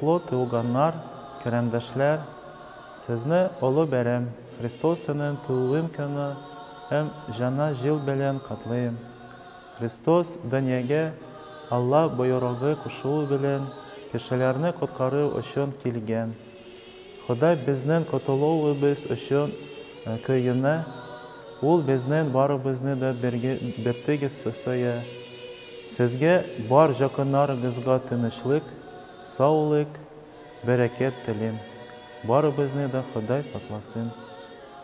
Шатлыклы туганнар, карендәшләр, сезне олы бәйрәм, Христосының тууым көне һәм Яңа ел белән котлыйм. Христос дөньяга Алла боерыгы кушуы белән кешеләрне коткару өчен килгән. Ходай безнең котылуыбыз өчен көенә, Ул безнең барыбызны да бертигез сөя. Сезгә, бар якыннарыгызга тынычлык, саулык, бәрәкәт телим. Барыбызны да Ходай сакласын.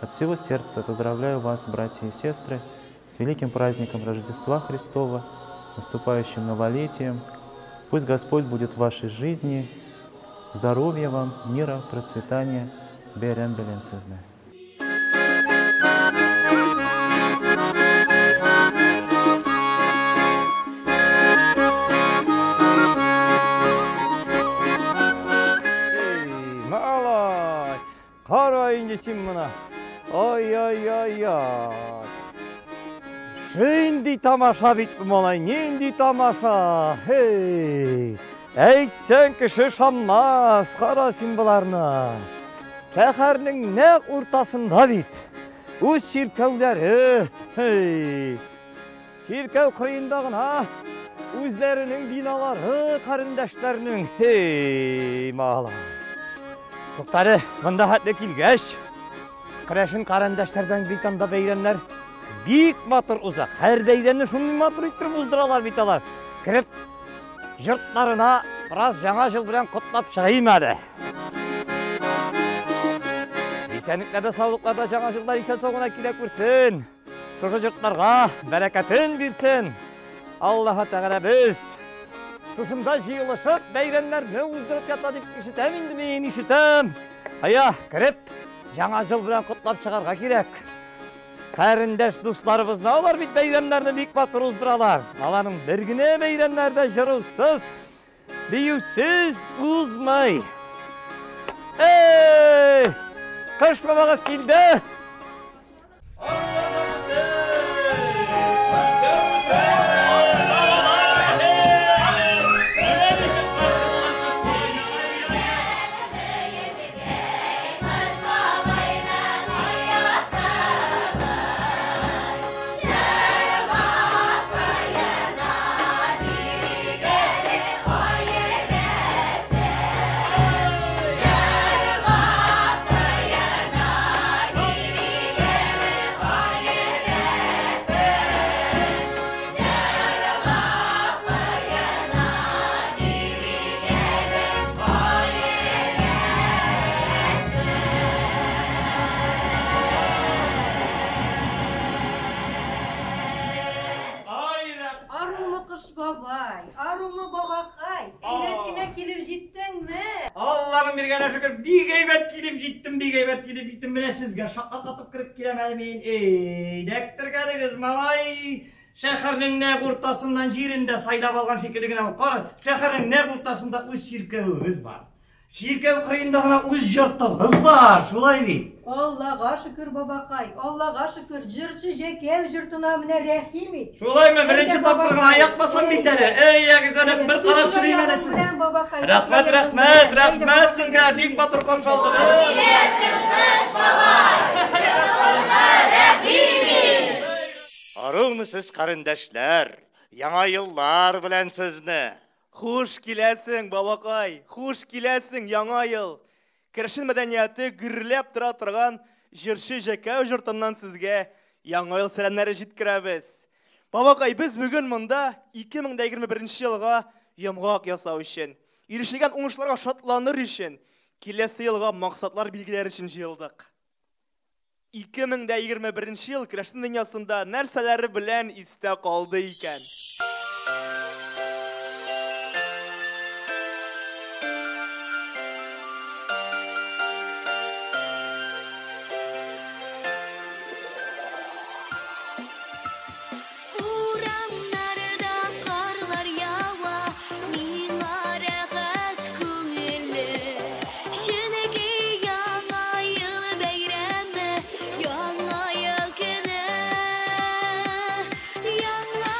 От всего сердца поздравляю вас, братья и сестры, с великим праздником Рождества Христова, наступающим новолетием. Пусть Господь будет в вашей жизни. Здоровья вам, мира, процветания. Бәйрәм белән сезне. Малай, кара инде син моны. Ай-ай-ай-ай. Нинди тамаша бит бу, малай, нинди тамаша. Һей! Әйтсәң кеше ышанмас, кара син боларны. Шәһәрнең нәкъ уртасында бит. Үз чиркәүләре. Һей! Чиркәү кырыенда гына үзләренең биналары, карендәшләренең. Һей, малай. Туктале, монда хәтле килгәч, керәшен карендәшләрдән бит анда бәйрәмнәр бик матур уза. Һәр бәйрәмне шундый матур иттереп уздыралар бит алар. Кереп, йортларына бераз Яңа ел белән котлап чыгыйм әле. Исәнлекләрдә, саулыкларда Яңа еллар исән-сау гына килә күрсен. Шушы йортларга бәрәкәтен бирсен. Аллаһы Тәгаләбез шушында җыелышып бәйрәмнәрне уздырып ята дип ишетәм инде мин, ишетәм. Ая, кереп, Яңа ел белән котлап чыгарга кирәк. Карендәш дусларыбызны алар бит бәйрәмнәрне бик матур уздыралар. Аларның бер генә бәйрәмнәре дә җырусыз, биюсез узмый. Эй! Кыш бабагыз килде! Арумы Кыш бабай, арумы бабакай, әйбәт кенә килеп җиттеңме? Алланың биргәненә шөкер, бик әйбәт килеп җиттем, бик әйбәт килеп җиттем. Менә сезгә шаккатып кереп киләм әле мин. Эй, эләктергәнегез, малай. Шәһәрнең нәкъ уртасыннан җирен дә сайлап алган шикелле генә. Кара, шәһәрнең нәкъ уртасында үз чиркәвегез бар. Чиркәү кырыенда гына үз йортыгыз бар, шулай бит? Аллага шөкер, бабакай, Аллага шөкер, җырчы Җәкәү җортына менә рәхим ит. Шулаймы, беренче тапкыр гына аяк басам бит әле. Эй, ягез, бер карап чыгыйм әле сезне. Рәхмәт, рәхмәт, рәхмәт сезгә, бик матур каршы алдыгыз. Арумысыз, карендәшләр, Яңа еллар белән сезне. Хуш киләсең, бабакай, хуш киләсең, Яңа ел. Керәшен мәдәнияте гөрләп тора торган җырчы Җәкәү җортыннан сезгә Яңа ел сәламнәре җиткерәбез. Бабакай, без бүген монда 2021 елга йомгак ясау өчен, ирешелгән уңышларга шатланыр өчен, киләсе елга максатлар билгеләр өчен җыелдык. 2021 ел керәшен дөньясында нәрсәләре белән истә калды икән? Урамнарда карлар ява, миңа рәхәт күңелле. Чөнки Яңа ел бәйрәме, Яңа ел көне. Яңа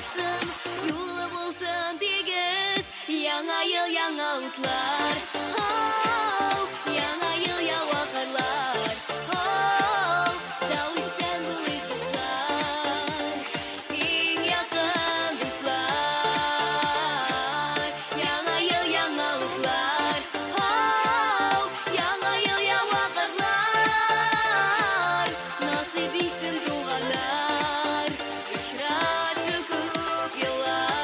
яусын, юлы булсын тигез. Яңа ел, яңа утлар, һау, яңа ел ява карлар, һау, сау исән булыйк дуслар, иң якын дуслар. Яңа ел, яңа утлар, һау, яңа ел ява карлар, насыйп итсен туганнар, очрашу күп еллар.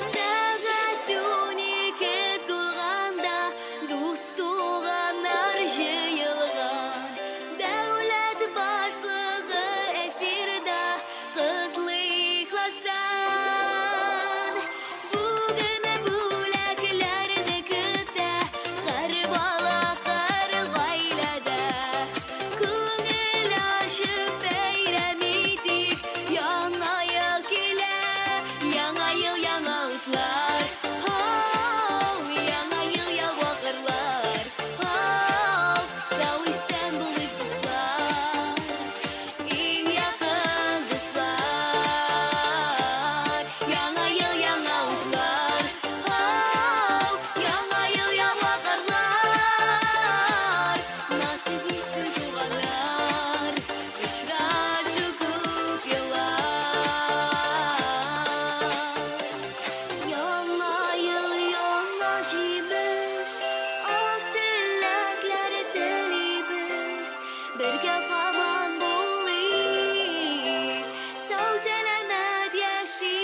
Сәгать 12 тулганда дус туганнар җыелган. Дәүләт башлыгы эфирда котлый ихластан. Бүген бүләкләрне көтә һәр бала, һәр гаиләдә. Күңел ачып бәйрәм итик, яңа ел килә. Яңа ел, яңа утлар, һау, яңа ел ява карлар, һау, сау исән булыйк дуслар, иң якын дуслар. Яңа ел, яңа утлар, һау, яңа ел ява карлар, насыйп итсен туганнар, очрашу күп еллар. Яңа ел, яңа җимеш, ак теләкләр телибез, бергә һаман булыйк, сау сәламәт яшик.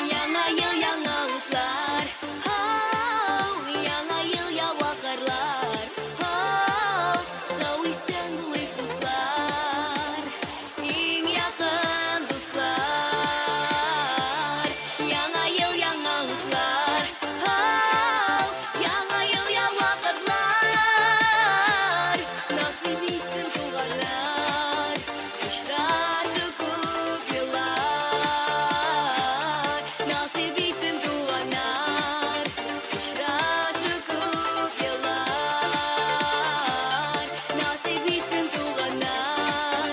Яңа ел, яңа утлар, һау, яңа ел ява карлар, һау, сау исән булыйк дуслар, иң якын дуслар. Яңа ел, яңа утлар, һау, яңа ел ява карлар, насыйп итсен туганнар, очрашу күп еллар. Насыйп итсен туганнар, очрашу күп еллар. Насыйп итсен туганнар,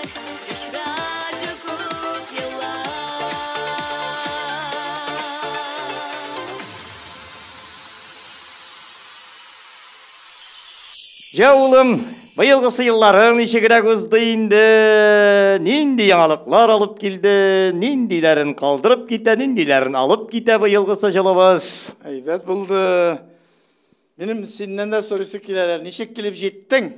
очрашу күп еллар. Җә, улым, быелгысы елларың ничегрәк узды инде? Нинди яңалыклар алып килде? Ниндиләрен калдырып китә, ниндиләрен алып китә быелгысы җылыбыз? Әйбәт булды. Минем синнән дә сорыйсы киләләр. Ничек килеп җиттең?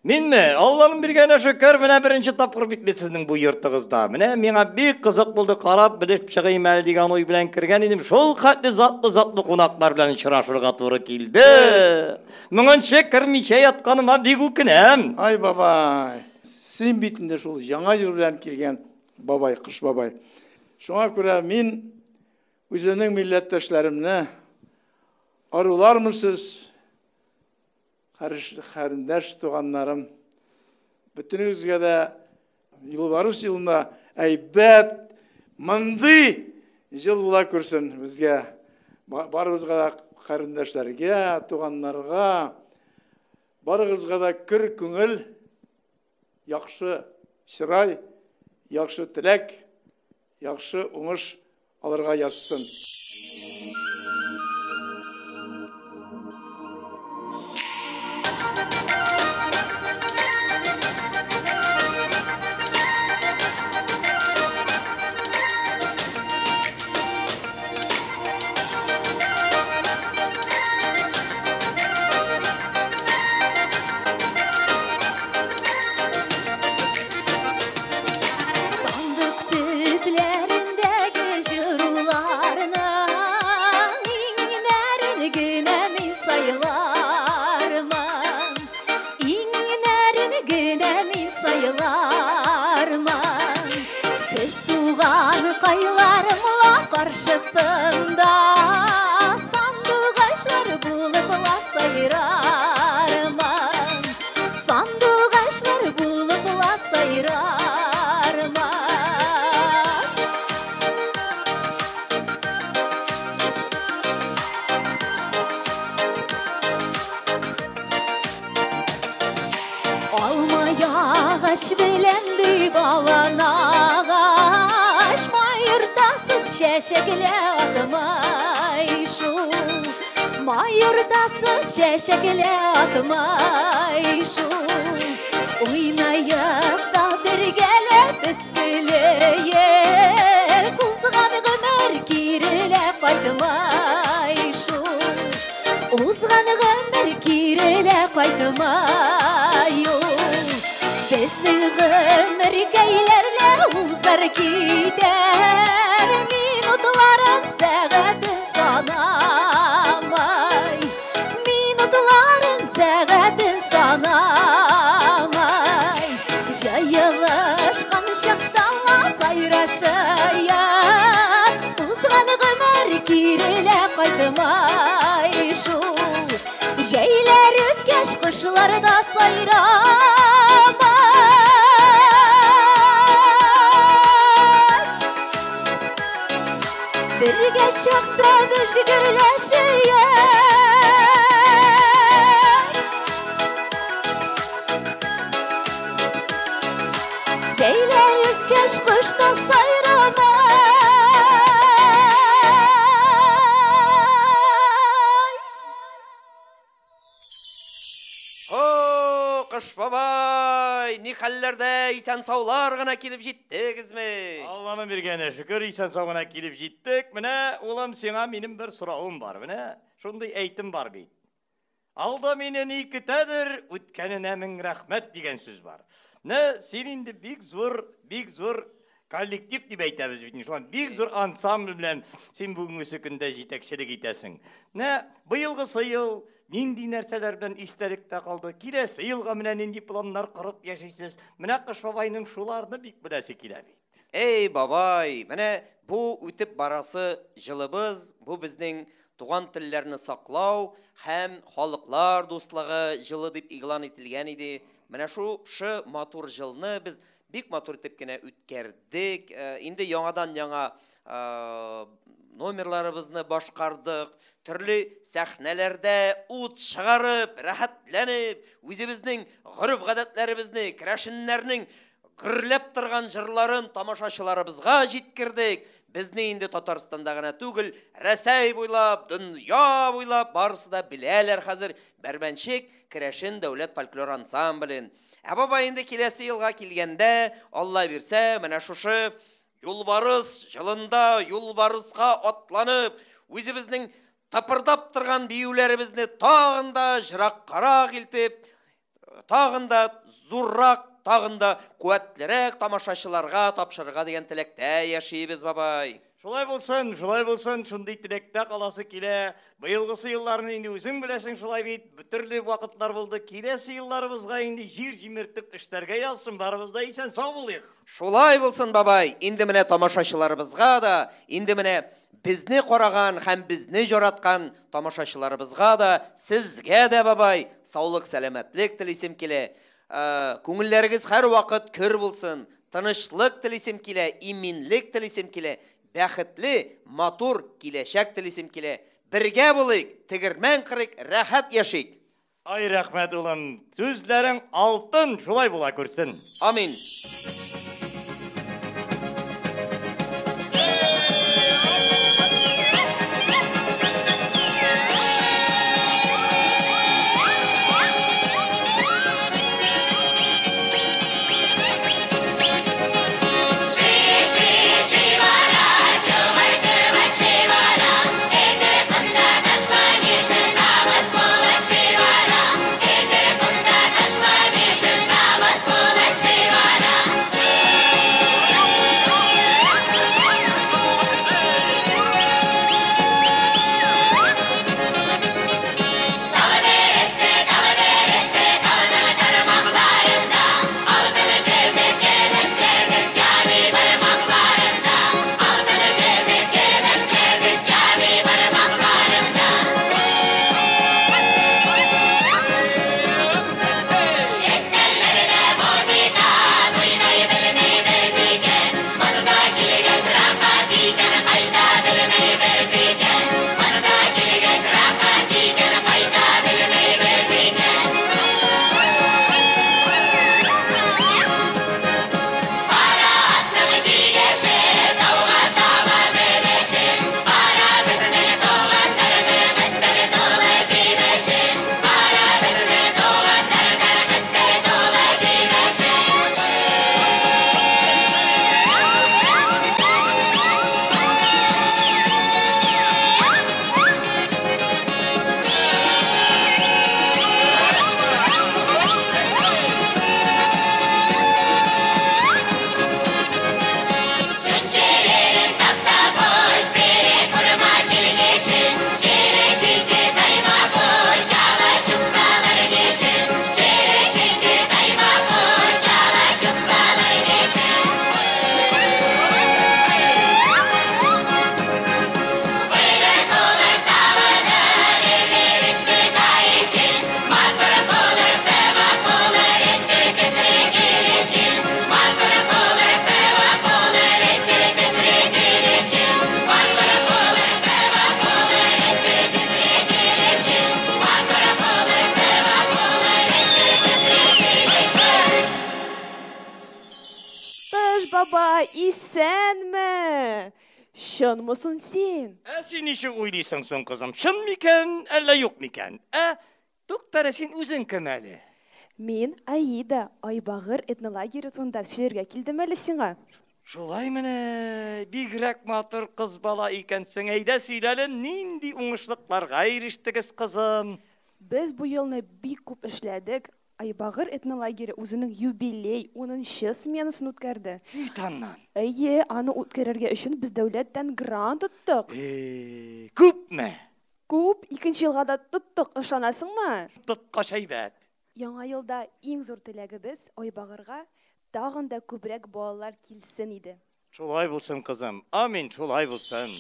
Минме? Алланың биргәненә шөкер, менә беренче тапкыр бит мин сезнең бу йортыгызда. Менә миңа бик кызык булды, карап, белеп чыгыйм әле дигән уй белән кергән идем. Шул хәтле затлы-затлы кунаклар белән очрашырга туры килде. Моңынчы кермичә ятканыма бик үкенәм. Ай, бабай, син бит инде шул яңа ел белән килгән бабай, кыш бабай. Шуңа күрә мин үземнең милләттәшләремне арулармы сез, хәрендәш туганнарым, бөтенегезгә дә юлбарыс елына әйбәт, мондый ел була күрсен безгә, барыбызга да, хәрендәшләргә, туганнарга, барыгызга да көр күңел, яхшы чырай, яхшы теләк, яхшы уңыш алырга язсын. Сандык төпләрендәге җыруларны Бабакайларым ла каршысында сандугачлар булып ла сайрармын. Сандугачлар булып ла сайрармын. Алма ягач белән ди балан агач, майыртасыз чәчәкле атмай шул. Майыртасыз чәчәкле атмай шул. Уйнаеп та бергәләп без көләек, узган гомер кирелә кайтмай шул. Узган гомер кирелә кайтмай ул. Безнең гомеркәйләрлә узар китәр, минутларын сәгатен санамай. Минутларын сәгатен санамай. Җыелышкан чакта ла сайрашыйк, узган гомер кирелә кайтмай шул. Җәйләр үткәч кошлар да сайрамай. Бергә чакта без гөрләшәйек. Җәйләр үткәч кош та сайрамай. О, Кыш бабай, ни хәлләрдә, исән саулар гына килеп җиттегезме? Алланың биргәне шөкер, исән сау гына килеп җиттек. Менә, улым, сиңа минем бер соравым бар. Менә шундый әйтем бар бит. Алда мине ни көтәдер, үткәненә мең рәхмәт дигән сүз бар. Менә син инде бик зур, бик зур коллектив дип әйтәбез бит. Шулай бик зур ансамбль белән син бүгенге көндә җитәкчелек итәсең. Менә быелгысы ел нинди нәрсәләр белән истәлектә калды? Киләсе елга менә нинди планнар корып яшисез? Менә Кыш бабайның шуларны бик беләсе килә бит. Эй, бабай, менә бу үтеп барасы җылыбыз, бу безнең туган телләрне саклау һәм халыклар дуслыгы җылы дип игълан ителгән иде. Менә шушы матур җылны без бик матур итеп кенә үткәрдек. Инде яңадан яңа номерларыбызны башкардык. Төрле сәхнәләрдә ут чыгарып, рәхәтләнеп, үзебезнең гореф-гадәтләребезне, керәшеннәрнең гөрләп торган җырларын тамашачыларыбызга җиткердек. Безне инде Татарстанда гына түгел, Рәсәй буйлап, дөнья буйлап барысы да беләләр хәзер Бәрмәнчек керәшен дәүләт фольклор ансамблен. Ә бабай инде киләсе елга килгәндә, Алла бирсә, менә шушы юлбарыс җылында юлбарыска атланып, үзебезнең тыпырдап торган биюләребезне тагын да җыраккарак илтеп, тагын да зуррак, тагын да куәтлерәк тамашачыларга тапшырырга дигән теләктә яшибез, бабай. Шулай булсын, шулай булсын, шундый теләктә каласы килә. Быелгысы елларны инде үзең беләсең, шулай бит, төрле вакытлар булды. Киләсе елларыбызга инде җир җимертеп эшләргә язсын, барыбыз да исән сау булыйк. Шулай булсын, бабай. Инде менә тамашачыларыбызга да, инде менә безне караган һәм безне жараткан тамашачыларыбызга да, сезгә дә, бабай, саулык, сәламәтлек телисем килә. Күңелләрегез һәр вакыт көр булсын, тынычлык телисем килә, иминлек телисем килә, бәхетле, матур киләчәк телисем килә. Бергә булыйк, тегермән кырыйк, рәхәт яшик. Ай, рәхмәт, улым. Сүзләрең алтын, шулай була күрсен. Амин. Ши, ши, ши, бара, Исәнме! Чынмы соң син? Ә син ничек уйлыйсың соң, кызым? Чын микән, әллә юк микән? Ә? Туктале, син үзең кем әле? Мин Аида, Айбагыр этнолагере турында сөйләргә килдем әле сиңа. Шулай менә, бигрәк матур кыз бала икәнсең. Әйдә сөйләле, нинди уңышлыкларга ирештегез, кызым? Без бу елны бик күп эшләдек. Айбагыр этнолагере үзенең юбилей 10нчы сменасын үткәрде. Кит аннан. Әйе, аны үткәрергә өчен без дәүләттән грант тоттык. Күпме? Күп, икенче елга да тоттык, ышанасыңмы? Тоткач әйбәт. Яңа елда иң зур теләгебез Айбагырга тагын да күбрәк балалар килсен иде. Шулай булсын, кызым. Амин, шулай булсын.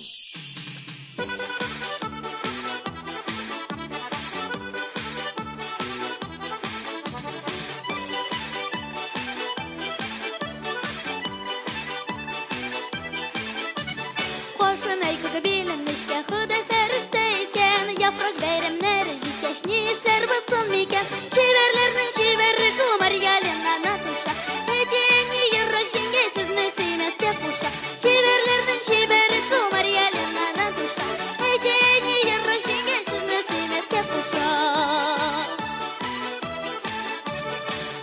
Кашын ай күге билен нечкә, Ходай фәрештә иткән. Яфрак бәйрәмнәре җиткәч, ни эшләр булсын микән? Чибәрләрнең чибәре шул Марьялина Натуша. Әти-әни ерак җиңгәй сезне сөймәскә куша. Чибәрләрнең чибәре шул Марьялина Натуша. Әти-әни ерак җиңгәй сезне сөймәскә куша.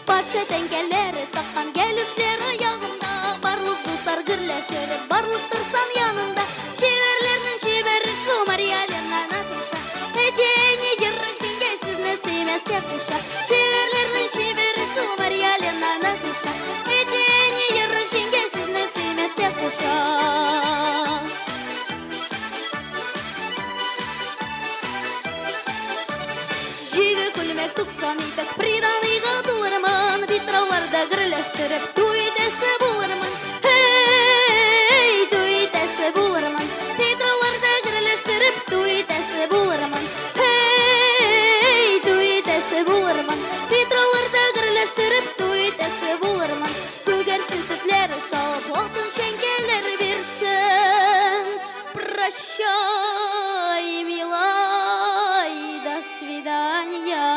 Патша тәңкәләре таккан гәлүшләр аягымда, барлык дуслар гөрләшереп, барлык торсам янында. Чибәрләрнең чибәре шул Марьялина Натуша. Әти-әни ерак җиңгәй сезне сөймәскә куша. Чибәрләрнең чибәре шул Марьялина Натуша. Әти-әни ерак җиңгәй сезне сөймәскә куша. Җиге күлмәк 90 итәк, приданыйга тулырмын, Питрауларда гөрләштереп туй итәсе булырмын. Һей, туй итәсе булырмын. Питрауларда гөрләштереп туй итәсе булырмын. Һей, туй итәсе булырмын. Питрауларда гөрләштереп туй итәсе булырмын. Күгәрчен сөтләре салып, алтын чәңкәләр бирсен. Прощай, милай, до свидания.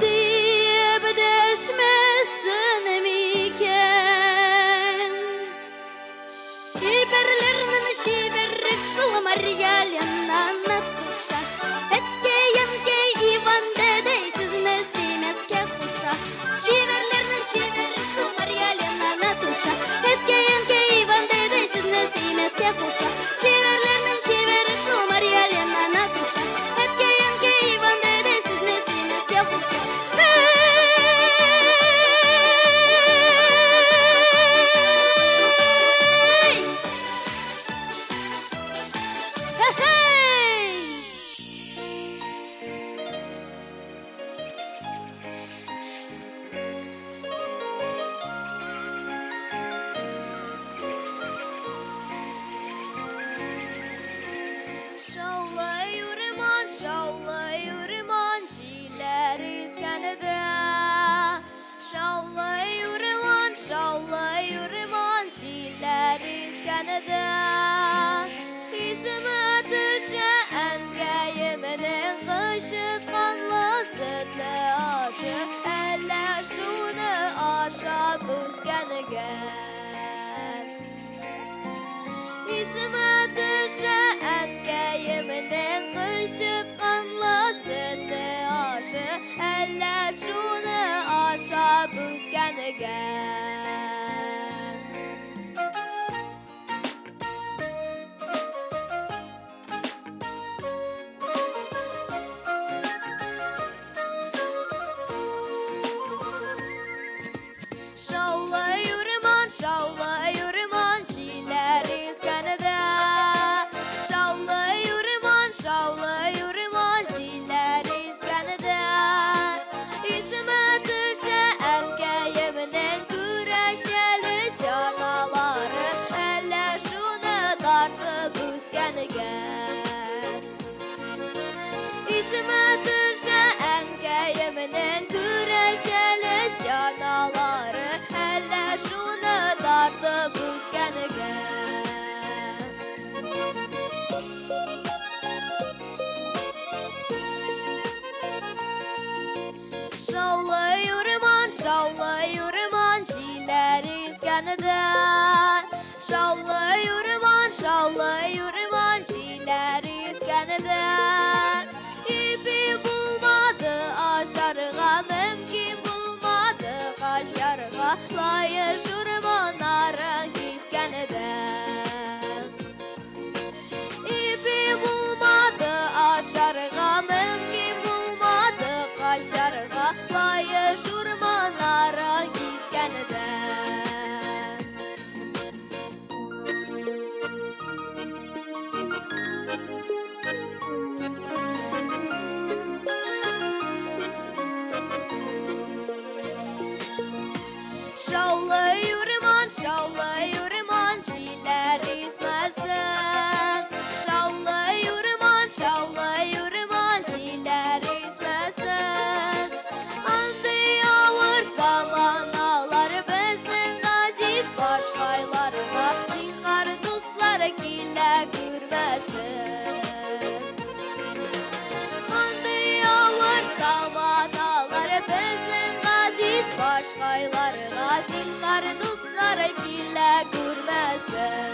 Диеп дәшмәсен микән? Чибәрләрнең чибәре шул Марьялина Натуша. Әткәй, әнкәй, Иван дәдәй сезне сөймәскә куша. Чибәрләрнең чибәре шул Марьялина Натуша. Әткәй, әнкәй, Иван дәдәй сезне сөймәскә куша. Чибәрләрнең чибәре шул Марьялина Натуша. Әткәй, әнкәй, Иван дәдәй сезне сөймәскә куша. Эй! Хе-хей! Шаулай урман, шаулай урман, җилләр искәндә. Шаулай урман, шаулай урман, җилләр искәндә. Исемә төшә әнкәемнең кычытканлы сөтле ашы, әллә шуны ашап үскәнгә. Исемә төшә әнкәемнең кычытканлы сөтле ашы, әллә шуны ашап үскәнгә. Шаулай урман, шаулай урман, җилләр искәндә. Шаулай урман, шаулай урман, җилләр искәндә. Исемә төшә әнкәемнең күрә искәндә. Шаулый урман, шаулый урман, җилләр искәндә. Ипи булмады ашарга, мөмкин булмады качарга, Лаеш урманнарын кискәндә. Ипи булмады ашарга, мөмкин булмады качарга, Лаеш урманнарын кискәндә. Шаулый урман, шаулый урман, җилләр исмәсен. Шаулый урман, шаулый урман, җилләр исмәсен. Андый авыр заманалар безнең газиз башкайларга, зинһар дуслар килә күрмәсен. Андый авыр заманалар безнең газиз башкайларга, зинһар дуслар килә күрмәсен.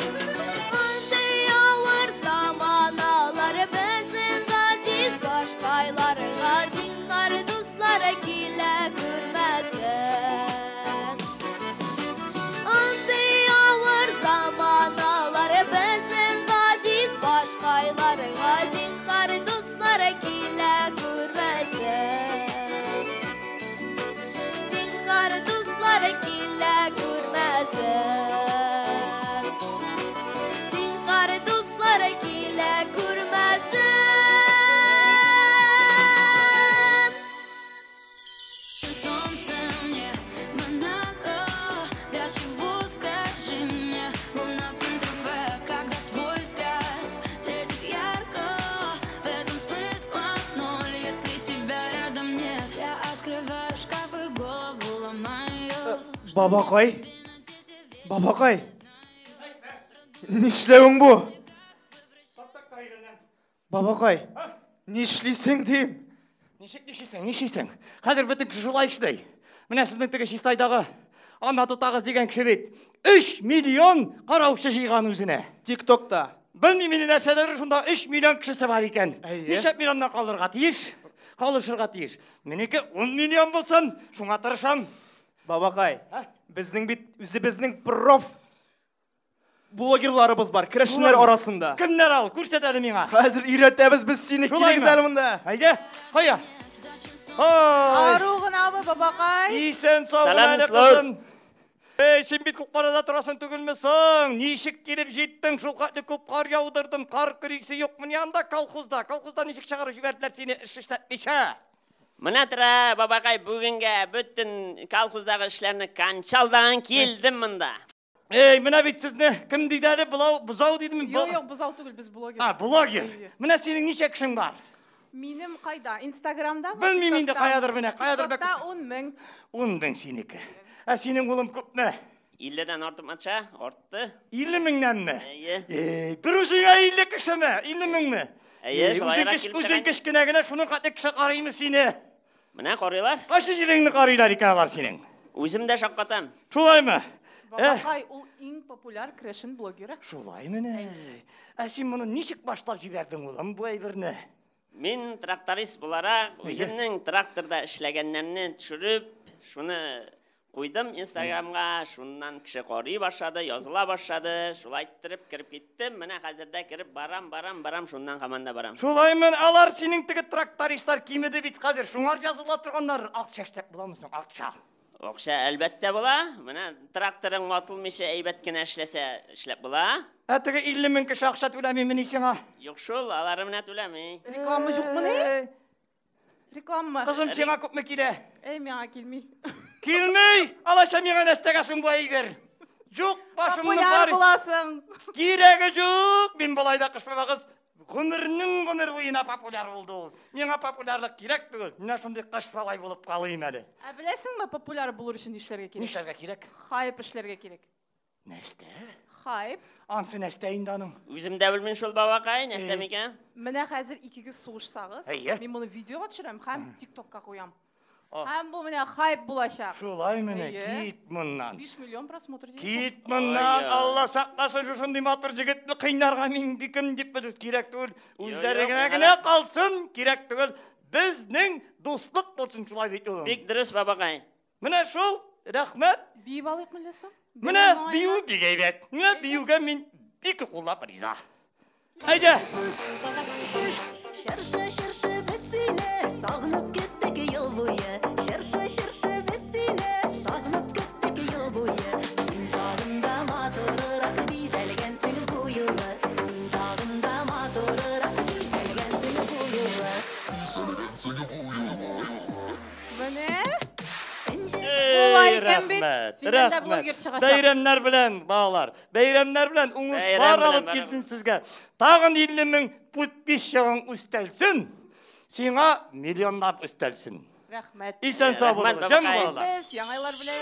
Андый авыр заманалар безнең газиз башкайларга, зинһар дуслар килә күрмәсен. Андый авыр заманалар безнең газиз башкайларга, зинһар дуслар килә күрмәсен. Зинһар дуслар килә күрмәсен. Зинһар дуслар килә күрмәсен. Солнце мне, Монако, для чего, скажи мне, луна Сан-Тропе, когда твой взгляд светит ярко, в этом смысла ноль, если тебя рядом нет. Я открываю шкаф и голову ломаю. Бабакай. Бабакай. Нишләвең бу? Бабакай. Нишлисең дим? Ничек нишлисең, нишлисең? Хәзер бөтен кеше шулай эшли. Менә сезнең теге Чистайдагы Анна тутагыз дигән кеше бит 3 миллион караучы җыйган үзенә. ТикТокта. Белмим инде нәрсәдер, шунда 3 миллион кешесе бар икән. Әйе. Нишләп мин аннан калырга тиеш? Калышырга тиеш. Минеке 10 миллион булсын, шуңа тырышам. Бабакай, Ә? безнең бит үзебезнең проф блогерларыбыз бар, керәшеннәр Шулаймы? арасында. Кемнәр ал? Күрсәт әле миңа. Хәзер өйрәтәбез без сине, Шулаймы? килегез әле монда. Әйдә, кая? Ай! Ару гынамы, бабакай? Исән сау Сәлам, әле, дуслар. кызым. Эй, син бит Кукмарада торасың түгелме соң? Ничек килеп җиттең? Шул хәтле күп кар яудырдым. Кар көресе юкмыни анда колхозда? Колхозда ничек чыгарып җибәрделәр сине эш эшләтмичә? Менә тора, бабакай, бүгенгә бөтен колхоздагы эшләрне кончалдан килдем монда. Эй, менә бит сезне кем диде әле? Булау, бузау дидеме? Юк, юк, бузау түгел, без блогер. А, блогер. Әйе. Менә синең ничә кешең бар? Минем кайда? Инстаграмда? Белмим инде, каядыр менә, каядыр бер- TikTokта 10 мең. 10 мең синеке. Ә синең улым күпме? 50-дән артып матча, артты. 50 меңнәнме? Әйе. Эй, бер үзеңә 50 кешеме? 50 меңме? Әйе, Эй, үзең шулайрак кеш- килеп Үзең чыга. кечкенә генә шуның хәтле кеше карыймы сине? Менә карыйлар. Кайсы җиреңне карыйлар икән алар синең? Үзем дә шаккатам. Шулаймы? Бабакай, ул иң популяр крешен блогеры. Шулаймыни? Ә син моны ничек башлап җибәрдең, улым, бу әйберне? Мин тракторист буларак үземнең тракторда эшләгәннәрне төшереп, шуны куйдым Инстаграмга, шуннан кеше карый башлады, языла башлады, шулай иттереп кереп киттем. Менә хәзер дә кереп барам, барам, барам, шуннан һаман да барам. Шулаймын, алар синең теге трактористлар кимеде бит хәзер, шуңар языла торганнар. Акча эшләп буламы соң, акча? Акча әлбәттә була. Менә тракторың ватылмыйча әйбәт кенә эшләсә, эшләп була. Ә теге 50 мең кеше акча түләмимени сиңа? Юк шул, алары менә түләми. Реклама юкмыни? Реклама. Кызым, сиңа күпме килә? Эй, миңа килми. Килми! Алайса миңа нәрсәгә соң бу әйбер? Юк, башымны Популяр бар. буласың. Кирәге юк. Мин болай да кыш бабагыз Гомернең гомер буена популяр булды ул. Миңа популярлык кирәк түгел. Менә шундый кыш бабай булып калыйм әле. Ә беләсеңме, популяр булыр өчен нишләргә кирәк? Нишләргә кирәк? Хайп эшләргә кирәк. Нәрсә? Хайп. Ансы нәрсә инде аның? Үзем дә белмим шул, бабакай, нәрсә микән? Менә хәзер икегез сугышсагыз, Әйе. мин моны видеога төшерәм һәм ТикТокка куям. Һәм бу менә хайп булачак. Шулай менә, Әйе. кит моннан. 5 миллион просмотр дигән. Кит моннан, Алла сакласын, шушындый матур җегетне кыйнарга мин кем дип без кирәк түгел. Үзләре Юк, генә юк, генә калсын, кирәк түгел. Безнең дуслык булсын шулай бит улым. Бик дөрес, бабакай. Менә шул, рәхмәт. Биеп алыйк мәллә соң? Менә бию бик әйбәт. Менә биюгә мин бик куллап риза. Әйдә. Чыршы, чыршы, без сине сагынып киттек ел буе. Чыршы, чыршы, без сине сагынып киттек ел буе. Син тагын да матуррак бизәлгәнсең бу юлы. Син тагын да матуррак бизәлгәнсең бу юлы. Менә. Эй, Була икән бит. рәхмәт, Синнән дә рәхмәт. блогер чыгачак. Бәйрәмнәр белән, балалар. Бәйрәмнәр белән Бәйрәм уңышлар белән, алып бәйрәм. килсен сезгә. Тагын 50 мең подписчигың үстәлсен. Сиңа миллионлап өстәлсен. Рәхмәт. Исән сау Рәхмәт, булыгыз, җәм бабакай. балалар. Без яңа еллар белән.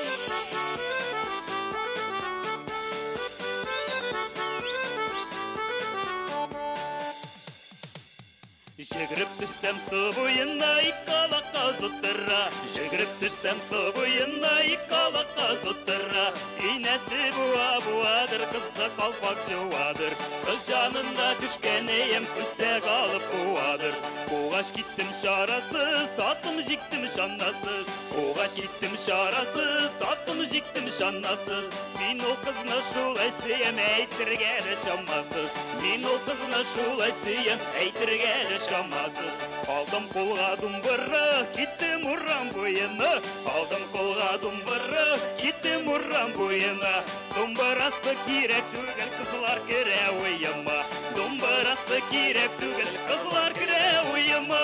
Жүгіріп түссем су буена, икалаққа зұттыра. Жүгіріп түссем су буена, икалаққа зұттыра. Инәсі буа буадыр, қызы қалпақ жуадыр. Қыз жанында түшкен ем, күсе қалып қуадыр. Қуғаш кеттім шарасыз, атым жектім шанасыз. Қуғаш кеттім шарасыз, атым жектім шанасыз. Мин ол қызны шулай сүйем, әйтірге де шамасыз. Мин ол қызны шулай сүйем, әйтірге де шамасыз. Алдым қолға думбыра, кеттім урам бойына. Алдым қолға думбыра, кеттім урам бойына. Думбырасы керек түгел, қызлар кіре ойыма. Думбырасы керек түгел, қызлар кіре ойыма.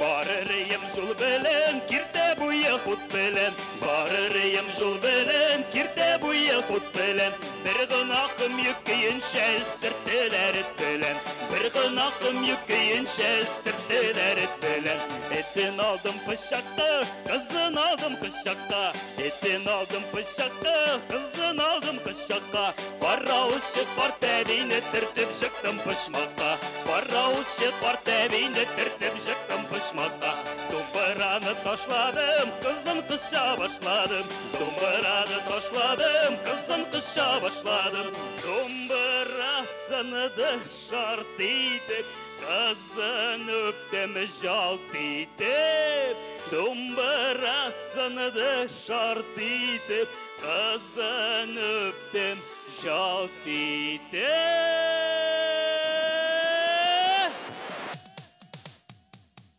Барырыем жол белән, киртә буе хут белән. Барырыем жол белән, киртә буе хут белән. Бер гынакым юк көенчә өстертеләр эт белән. Бер гынакым юк көенчә өстертеләр эт белән. Этен алдым пычакка, кызын алдым кочакка. Этен алдым пычакка, кызын алдым кочакка. Каравылчы карт әбине төртеп чыктым почмакка. Каравылчы карт әбине төртеп чыктым почмакка. Думбыраны ташладым, кызын коча башладым. Думбыраны ташладым, кызын коча башладым. Думбырасыны да шарт итеп, кызын үптем жалт итеп. Думбырасыны да шарт итеп, кызын үптем жалт итеп.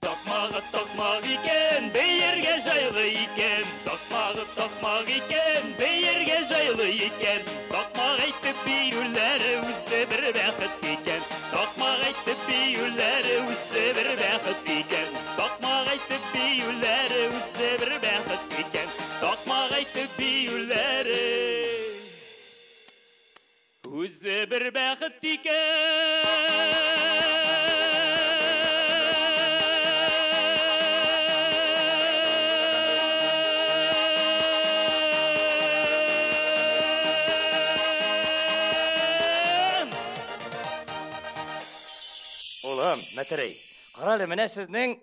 Такмагы такмак икән, бәйергә җайлы икән. Такмагы такмак икән, бәйергә җайлы икән. Такмак әйтеп биюләре үзе бер бәхет икән. Такмак әйтеп биюләре үзе бер бәхет икән. Такмак әйтеп биюләре үзе бер бәхет икән. Такмак әйтеп биюләре үзе бер бәхет икән. Улым, Мәтәрәй, кара әле, менә сезнең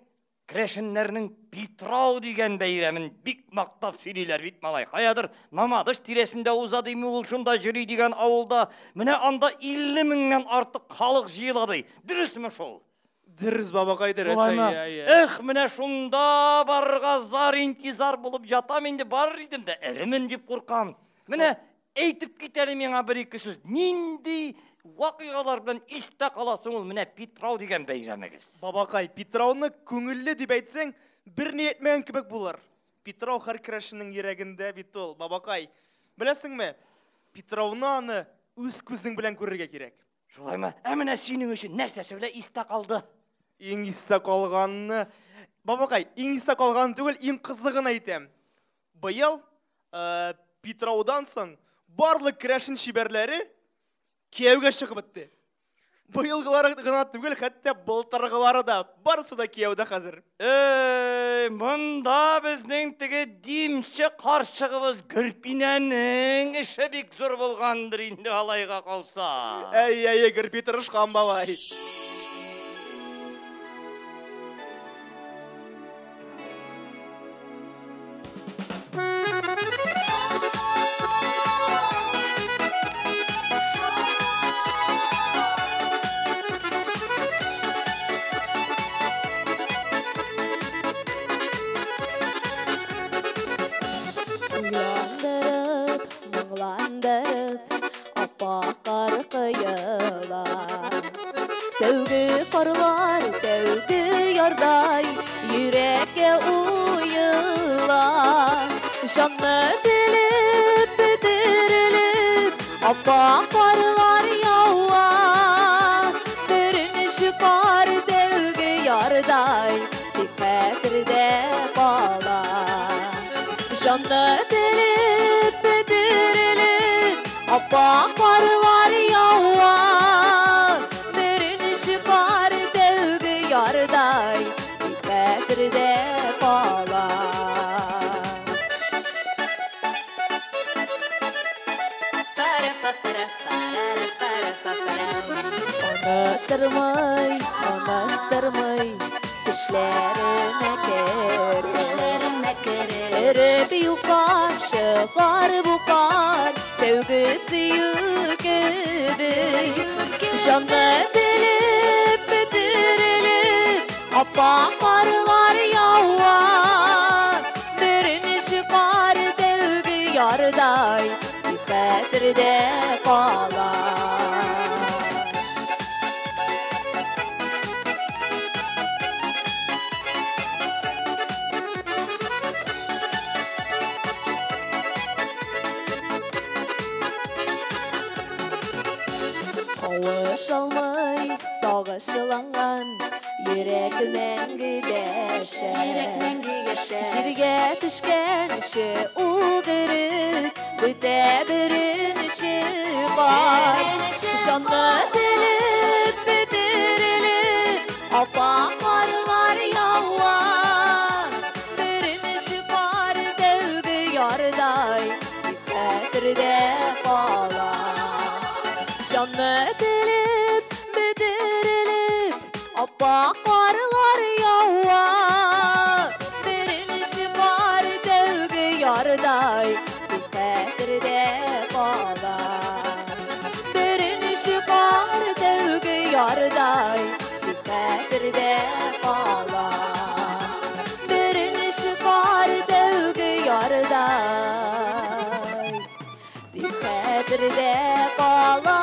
керәшеннәрнең Питрау дигән бәйрәмен бик мактап сөйлиләр бит, малай. Каядыр Мамадыш тирәсендә уза дими ул, шунда йөри дигән авылда. Менә анда 50 меңнән артык халык җыела ди. Дөресме шул? Дөрес, бабакай, дөрес. Шулаймы? Әйе, әйе. Эх, менә шунда барырга зар интизар булып жатам инде, барыр идем дә, эремен дип куркам. Менә әйтеп кит әле миңа бер-ике сүз. Нинди вакыйгалар белән истә каласың ул менә Питрау дигән бәйрәмегез? Бабакай, Питрауны күңелле дип әйтсәң, бер ни әйтмәгән кебек булыр. Питрау һәр керәшеннең йөрәгендә бит ул, бабакай. Беләсеңме, Питрауны аны үз күзең белән күрергә кирәк. Шулаймы? Ә менә синең өчен нәрсәсе белән истә калды? Иң истә калганны, бабакай, иң истә калган түгел, иң кызыгын әйтәм. Быел Питраудан соң барлык керәшен чибәрләре кияүгә чыгып бетте. Быелгылары гына түгел, хәтта былтыргылары да, барысы да кияүдә хәзер. Эй, монда безнең теге димче карчыгыбыз Гөрпинәнең эше бик зур булгандыр инде алайга калса. Әй, әй, Гөрпи тырышкан бабай. Уйландырып, моңландырып, аппак кар коела. Тәүге карлар, тәүге ярдай, йөрәккә уела. Җанны телеп, бөтерелеп, аппак карлар ява. Беренче кар тәүге ярдай, тик хәтердә кала. Җанны телеп, бөтерелеп, аппак карлар ява. Беренче кар тәүге ярдай, тик хәтердә кала. Оныттырмый, оныттырмый, төшләремә кереп. Төшләремә кереп. Эреп юкка чыгар бу кар, тәүге сөю кебек. Җанны телеп, бөтерелеп, аппак карлар ява. Беренче кар тәүге ярдай, тик хәтердә кала. Кавышалмый сагышланган йөрәк мәңге дәшә. Йөрәк мәңге яшә. Җиргә төшкәнче үгереп, бетә беренче кар. Җанны телеп, бөтерелеп, аппак карлар ява. Беренче кар тәүге ярдай, тик хәтердә кала. Җанны телеп, бөтерелеп, аппак карлар ява. Беренче кар тәүге ярдай, тик хәтердә кала. Беренче кар тәүге ярдай, тик хәтердә кала. Беренче кар тәүге ярдай, тик хәтердә кала.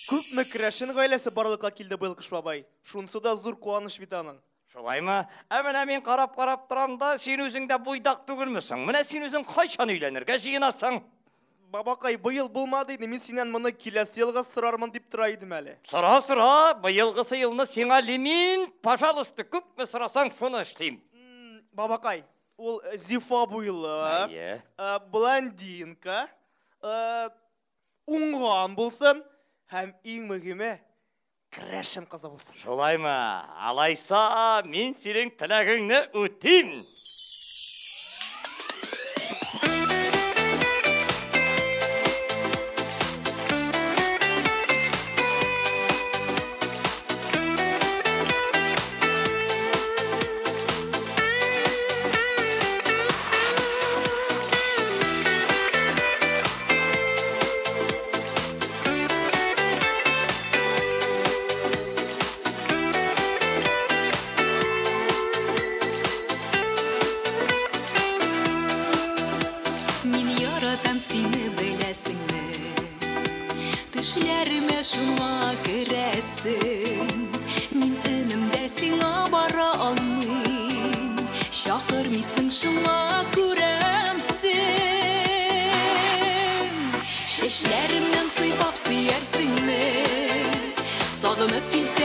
Күпме керәшен гаиләсе барлыкка килде быел, Кыш бабай. Шунысы да зур куаныч бит аның. Шулаймы? Ә менә мин карап-карап торам да, син үзең дә буйдак түгелмесең? Менә син үзең кайчан өйләнергә җыенасың? Бабакай, быел булмады инде, мин синнән моны киләсе елга сорармын дип тора идем әле. Сора, сора, быелгысы елны сиңа лимин, пожалуйста, күпме сорасаң, шуны эшлим. Бабакай, ул зифа буйлы, Әйе. блондинка, уңган булсын һәм иң мөһиме, керәшен кызы булсын. Шулаймы? Алайса, мин синең теләгеңне үтим. Мин яратам сине, беләсеңме? Төшләремә шуңа керәсең. Мин өнемдә сиңа бара алмыйм. Чакырмыйсың, шуңа күрәмсең. Чәчләремнән сыйпап сөярсеңме? Сагынып килсәң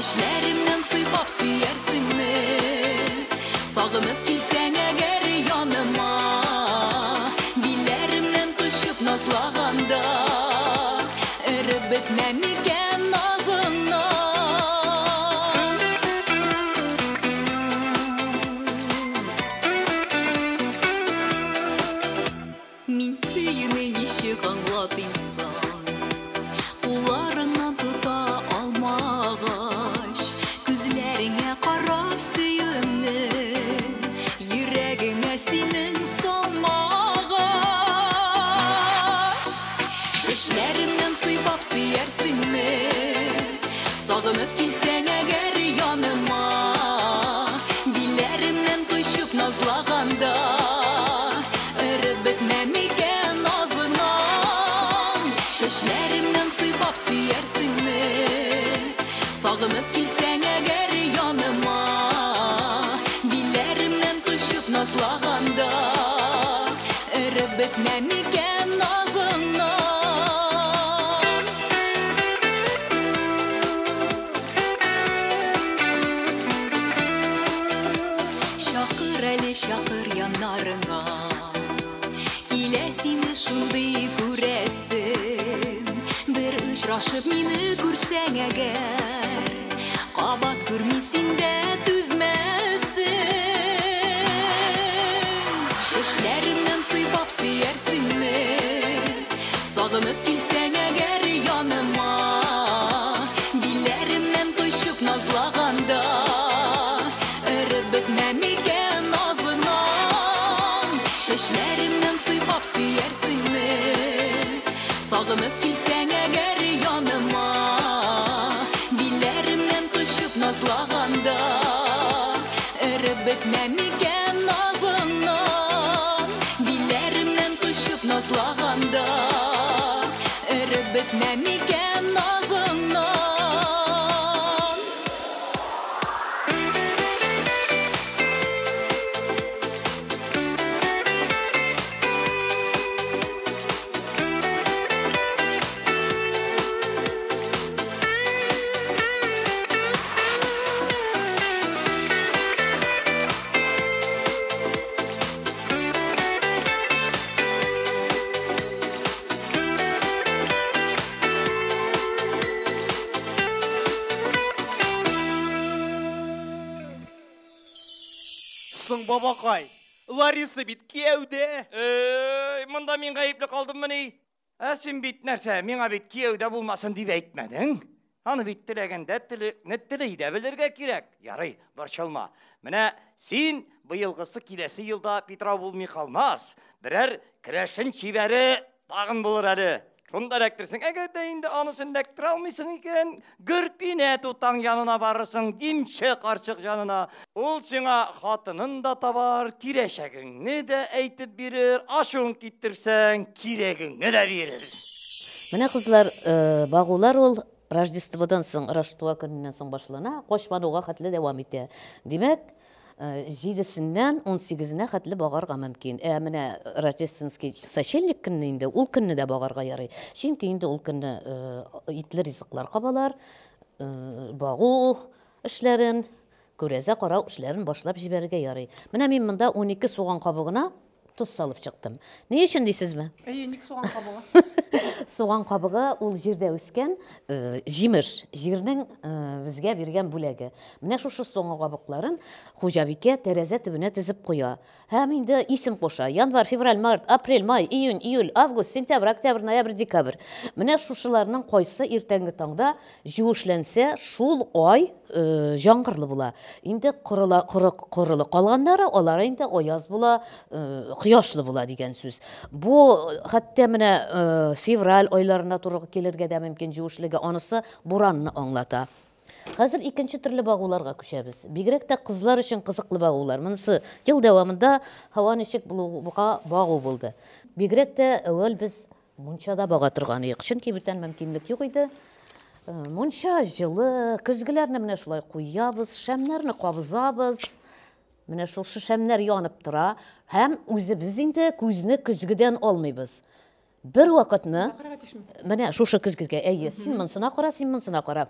Чәчләремнән сыйпап сөярсеңме? Сагынып килсәң әгәр яныма, Билләремнән кочып назлаганда, Эреп бетмәм микән назыңнан? Мин сөюне ничек аңлатыйм соң? Кулларыңнан тота алмагач, Күзләреңә карап сөюемне Йөрәгеңә синең салмагач. Чәчләремнән сыйпап сөярсеңме? Сагынып килсәң әгәр яныма, Билләремнән кочып назлаганда, Эреп бетмәм микән назыңнан? Чәчләремнән сыйпап сөярсеңме? Сагынып килсәң әгәр яныма, Билләремнән кочып назлаганда, Эреп бетмәм микән назыңнан? Чакыр әле, чакыр яннарыңа, Килә сине шундый күрәсем. Бер очрашып мине күрсәң әгәр, Кабат күрми син дә түзмәссең. Чәчләремнән сыйпап сөярсеңме? Сагынып килсәң әгәр яныма, Билләремнән кочып назлаганда, Эреп бетмәм микән назыңнан? Чәчләремнән сыйпап сөярсеңме? Сагынып килсәң әгәр яныма, Билләремнән кочып назлаганда, Эреп бетмәм микән назыңнан? Билләремнән кочып назлаганда, Эреп бетмәм микән назыңнан? Соң, бабакай, Лариса бит кияүдә. Эй, монда мин гаепле калдыммыни? Ә син бит нәрсә, миңа бит кияүдә булмасын дип әйтмәдең. Аны бит теләгәндә телекне тели дә белергә кирәк. Ярый, борчылма. Менә син быелгысы киләсе елда Питрау булмый калмас. Берәр керәшен чибәре тагын булыр әле. Шунда эләктерсең. Әгәр дә инде анысын эләктерә алмыйсың икән, Гөрпинә тутаң янына барырсың, димче карчык янына. Ул сиңа хатынын да табар, киләчәгеңне дә әйтеп бирер, ачуын китерсәң, кирәгеңне дә бирер. Менә кызлар, багулар ул Рождестводан соң, Раштуа көненнән соң башлана, Качмануга хәтле дәвам итә. Димәк, җидесеннән унсигезенә хәтле багарга мөмкин. Ә менә рождественский сочельник көнне инде, ул көнне дә багарга ярый. Чөнки инде ул көнне итле ризыклар кабалар, багу эшләрен, күрәзә карау эшләрен башлап җибәрергә ярый. Менә мин монда 12 суган кабыгына тоз салып чыктым. Ни өчен дисезме? Әйе, ник суган кабыгы? Суган кабыгы ул җирдә үскән җимеш, җирнең безгә биргән бүләге. Менә шушы суган кабыкларын хуҗабикә тәрәзә төбенә тезеп куя. Һәм инде исем куша. Январь, февраль, март, апрель, май, июнь, июль, август, сентябрь, октябрь, ноябрь, декабрь. Менә шушыларның кайсы иртәнге таңда җүешләнсә, шул ай җаңгырлы була. Инде корыла, коры, корылы калганнары, алар инде аяз була, кояшлы була дигән сүз. Бу хәтта менә февраль айларына туры килергә дә мөмкин җүешлеге, анысы буранны аңлата. Хәзер икенче төрле багуларга күчәбез. Бигрәк тә кызлар өчен кызыклы багулар. Монысы ел дәвамында һава ничек булуга багу булды. Бигрәк тә әүвәл без мунчада бага торган идек, чөнки бүтән мөмкинлек юк иде. Мунча җылы, көзгеләрне менә шулай куябыз, шәмнәрне кабызабыз. Менә шушы шәмнәр янып тора һәм үзебез инде күзне көзгедән алмыйбыз. Бер вакытны менә шушы көзгегә, әйе, син монсына кара, син монсына кара.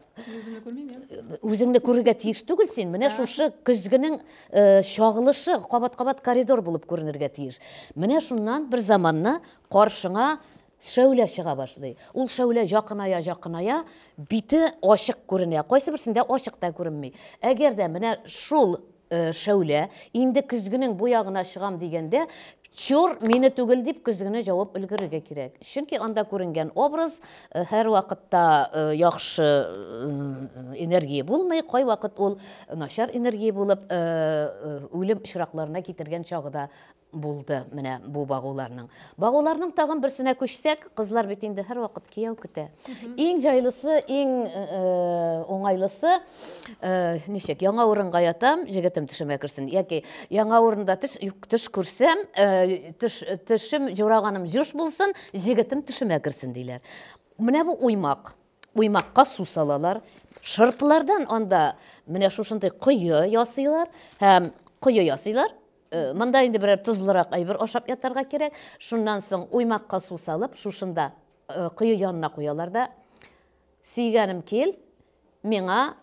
Үзеңне күрергә тиеш түгел син. Менә шушы көзгенең э, чагылышы кабат-кабат коридор булып күренергә тиеш. Менә шуннан бер заманны каршыңа шәүлә чыга башлый. Ул шәүлә якыная, якыная, бите ачык күренә. Кайсы берсендә ачык та күренми. Әгәр дә менә шул э, шәүлә инде көзгенең бу ягына чыгам дигәндә, чур, мине түгел дип көзгене җавып өлгерергә кирәк. Чөнки анда күренгән образ э, һәрвакытта э, яхшы энергия булмый, кайвакыт ул начар энергия булып, үлем очракларына китергән чагы да булды менә бу багуларның. Багуларның тагын берсенә күчсәк, кызлар бит инде һәрвакыт кияү көтә. Иң җайлысы, иң э, уңайлысы, э, ничек, яңа урынга ятам, җегетем төшемә керсен. Яки яңа урында төш, төш күрсәм, э, төш, төшем җураганым җош булсын, җегетем төшемә керсен диләр. Менә бу уймак. Уймакка су салалар. Шырпылардан анда менә шушындый кое ясыйлар һәм кое ясыйлар. Э, монда инде берәр тозлырак әйбер ашап ятарга кирәк. Шуннан соң уймакка су салып, шушында э, кое янына куялар да, сөйгәнем кил, миңа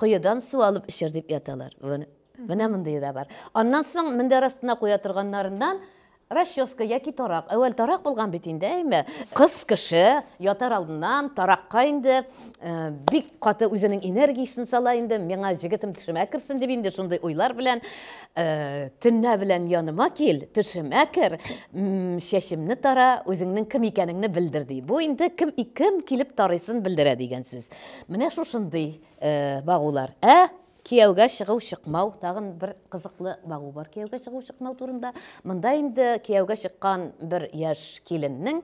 коедан су алып эчер дип яталар. Менә мондые да бар. Аннан соң мендәр астына куя торганнарыннан расческа яки тарак. Әүвәл тарак булган бит инде, әйме? Кыз кеше ятар алдыннан таракка инде э, бик каты үзенең энергиясен сала инде, миңа җегетем төшемә керсен дип инде шундый уйлар белән э, төнлә белән яныма кил, төшемә кер, чәчемне тара, үзеңнең кем икәнеңне белдер ди. Бу инде кем кем килеп тарыйсын белдерә дигән сүз. Менә шушындый э, багулар. Ә Кияүгә чыгу-чыкмау, тагын бер кызыклы багу бар кияүгә чыгу-чыкмау турында. Монда инде кияүгә чыккан бер яшь киленнең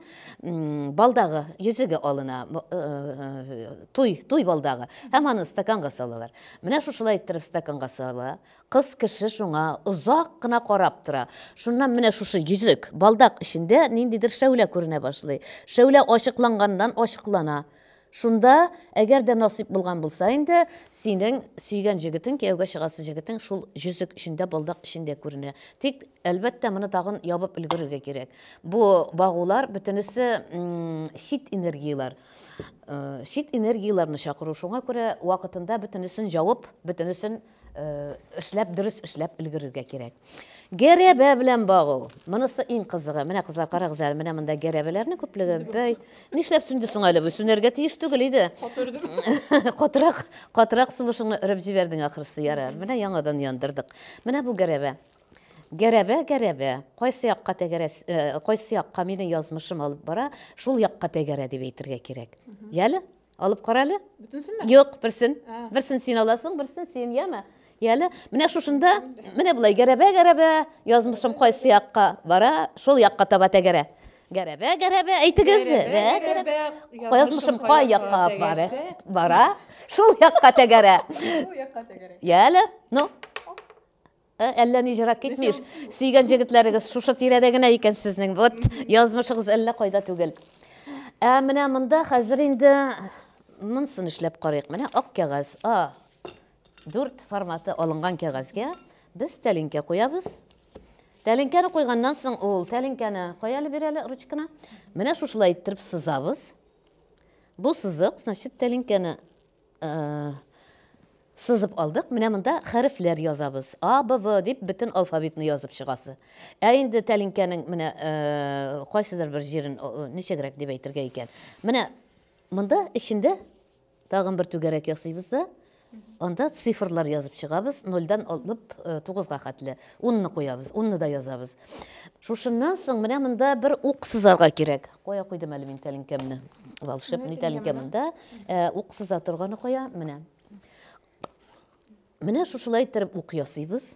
балдагы, йөзеге алына, э, э, туй, туй балдагы. Һәм аны стаканга салалар. Менә шушылай иттереп стаканга сала. Кыз кеше шуңа озак кына карап тора. Шуннан менә шушы йөзек, балдак эчендә ниндидер шәүлә күренә башлый. Шәүлә ачыкланганнан ачыклана. Шунда, әгәр дә насыйп булган булса инде, синең сөйгән җегетең, кияүгә чыгасы җегетең шул җөзек эчендә, балдак эчендә күренә. Тик, әлбәттә, моны тагын ябып өлгерергә кирәк. Бу багулар бөтенесе чит энергияләр. Э, чит энергияләрне чакыру. Шуңа күрә вакытында бөтенесен җавып, бөтенесен э, эшләп, дөрес эшләп өлгерергә кирәк. Гәрәбә белән багу. Монысы иң кызыгы. Менә кызлар, карагыз әле, менә монда гәрәбәләрнең күплеге. Бәй, нишләп сүнде соң әле бу? Сүнәргә тиеш түгел иде. Катырак, катырак сулышыңны өреп җибәрдең ахрысы, ярар. Менә яңадан яндырдык. Менә бу гәрәбә. Гәрәбә, гәрәбә. Кайсы якка тәгәрә, э, кайсы якка мине язмышым алып бара, шул якка тәгәрә дип әйтергә кирәк. Яле? Алып кара әле. Бөтенсенме? Юк, берсен. Берсен син аласың, берсен син, яме? Яле, менә шушында, менә болай гәрәбә-гәрәбә, язмышым кайсы якка бара, шул якка таба тәгәрә. Гәрәбә, гәрәбә, әйтегез. Гәрәбә, язмышым кай якка бара, бара, шул якка тәгәрә. Шул якка тәгәрә. Яле, ну. Э, әллә ни җырак китмиш. Сөйгән җегетләрегез шушы тирәдә генә икән сезнең. Вот язмышыгыз әллә кайда түгел. Ә менә монда хәзер инде монысын эшләп карыйк. Менә ак кәгазь. А 4 форматы алынган кәгазьгә без тәлинкә куябыз. Тәлинкәне куйганнан соң ул тәлинкәне кая әле бир әле ручканы. Менә шушылай иттереп сызабыз. Бу сызык, значит, тәлинкәне э, сызып алдык. Менә монда хәрефләр язабыз. А, Б, В дип бөтен алфавитны язып чыгасы. Ә инде тәлинкәнең менә э, кайсыдыр бер җирен ничегрәк дип әйтергә икән. Менә монда эчендә тагын бер түгәрәк ясыйбыз да, анда цифрлар язып чыгабыз, нольдән алып э, тугызга хәтле. Унны куябыз, унны да язабыз. Шушыннан соң менә монда бер ук сызарга кирәк. Кая куйдым әле мин тәлинкәмне? Волшебный тәлинкә монда. Э, ук сыза торганы кая? Менә. Менә шушылай иттереп ук ясыйбыз.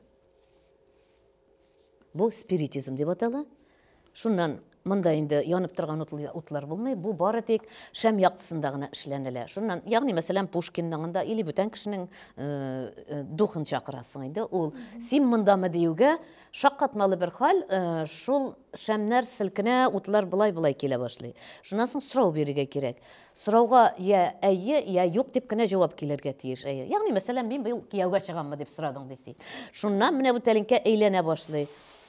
Бу спиритизм дип атала. Шуннан монда инде янып торган утлар булмый, бу бары тик шәм яктысында гына эшләнелә. Шуннан, ягъни мәсәлән, Пушкинның анда или бүтән кешенең э, э, духын чакырасың инде. Ул син мондамы диюгә шаккатмалы бер хәл, э, шул шәмнәр селкенә, утлар болай-болай килә башлый. Шуннан соң сорау бирергә кирәк. Сорауга я әйе, я юк дип кенә җавап килергә тиеш. Әйе. Ягъни, мәсәлән, мин быел кияүгә чыгаммы дип сорадың ди син. Шуннан менә бу тәлинкә әйләнә башлый.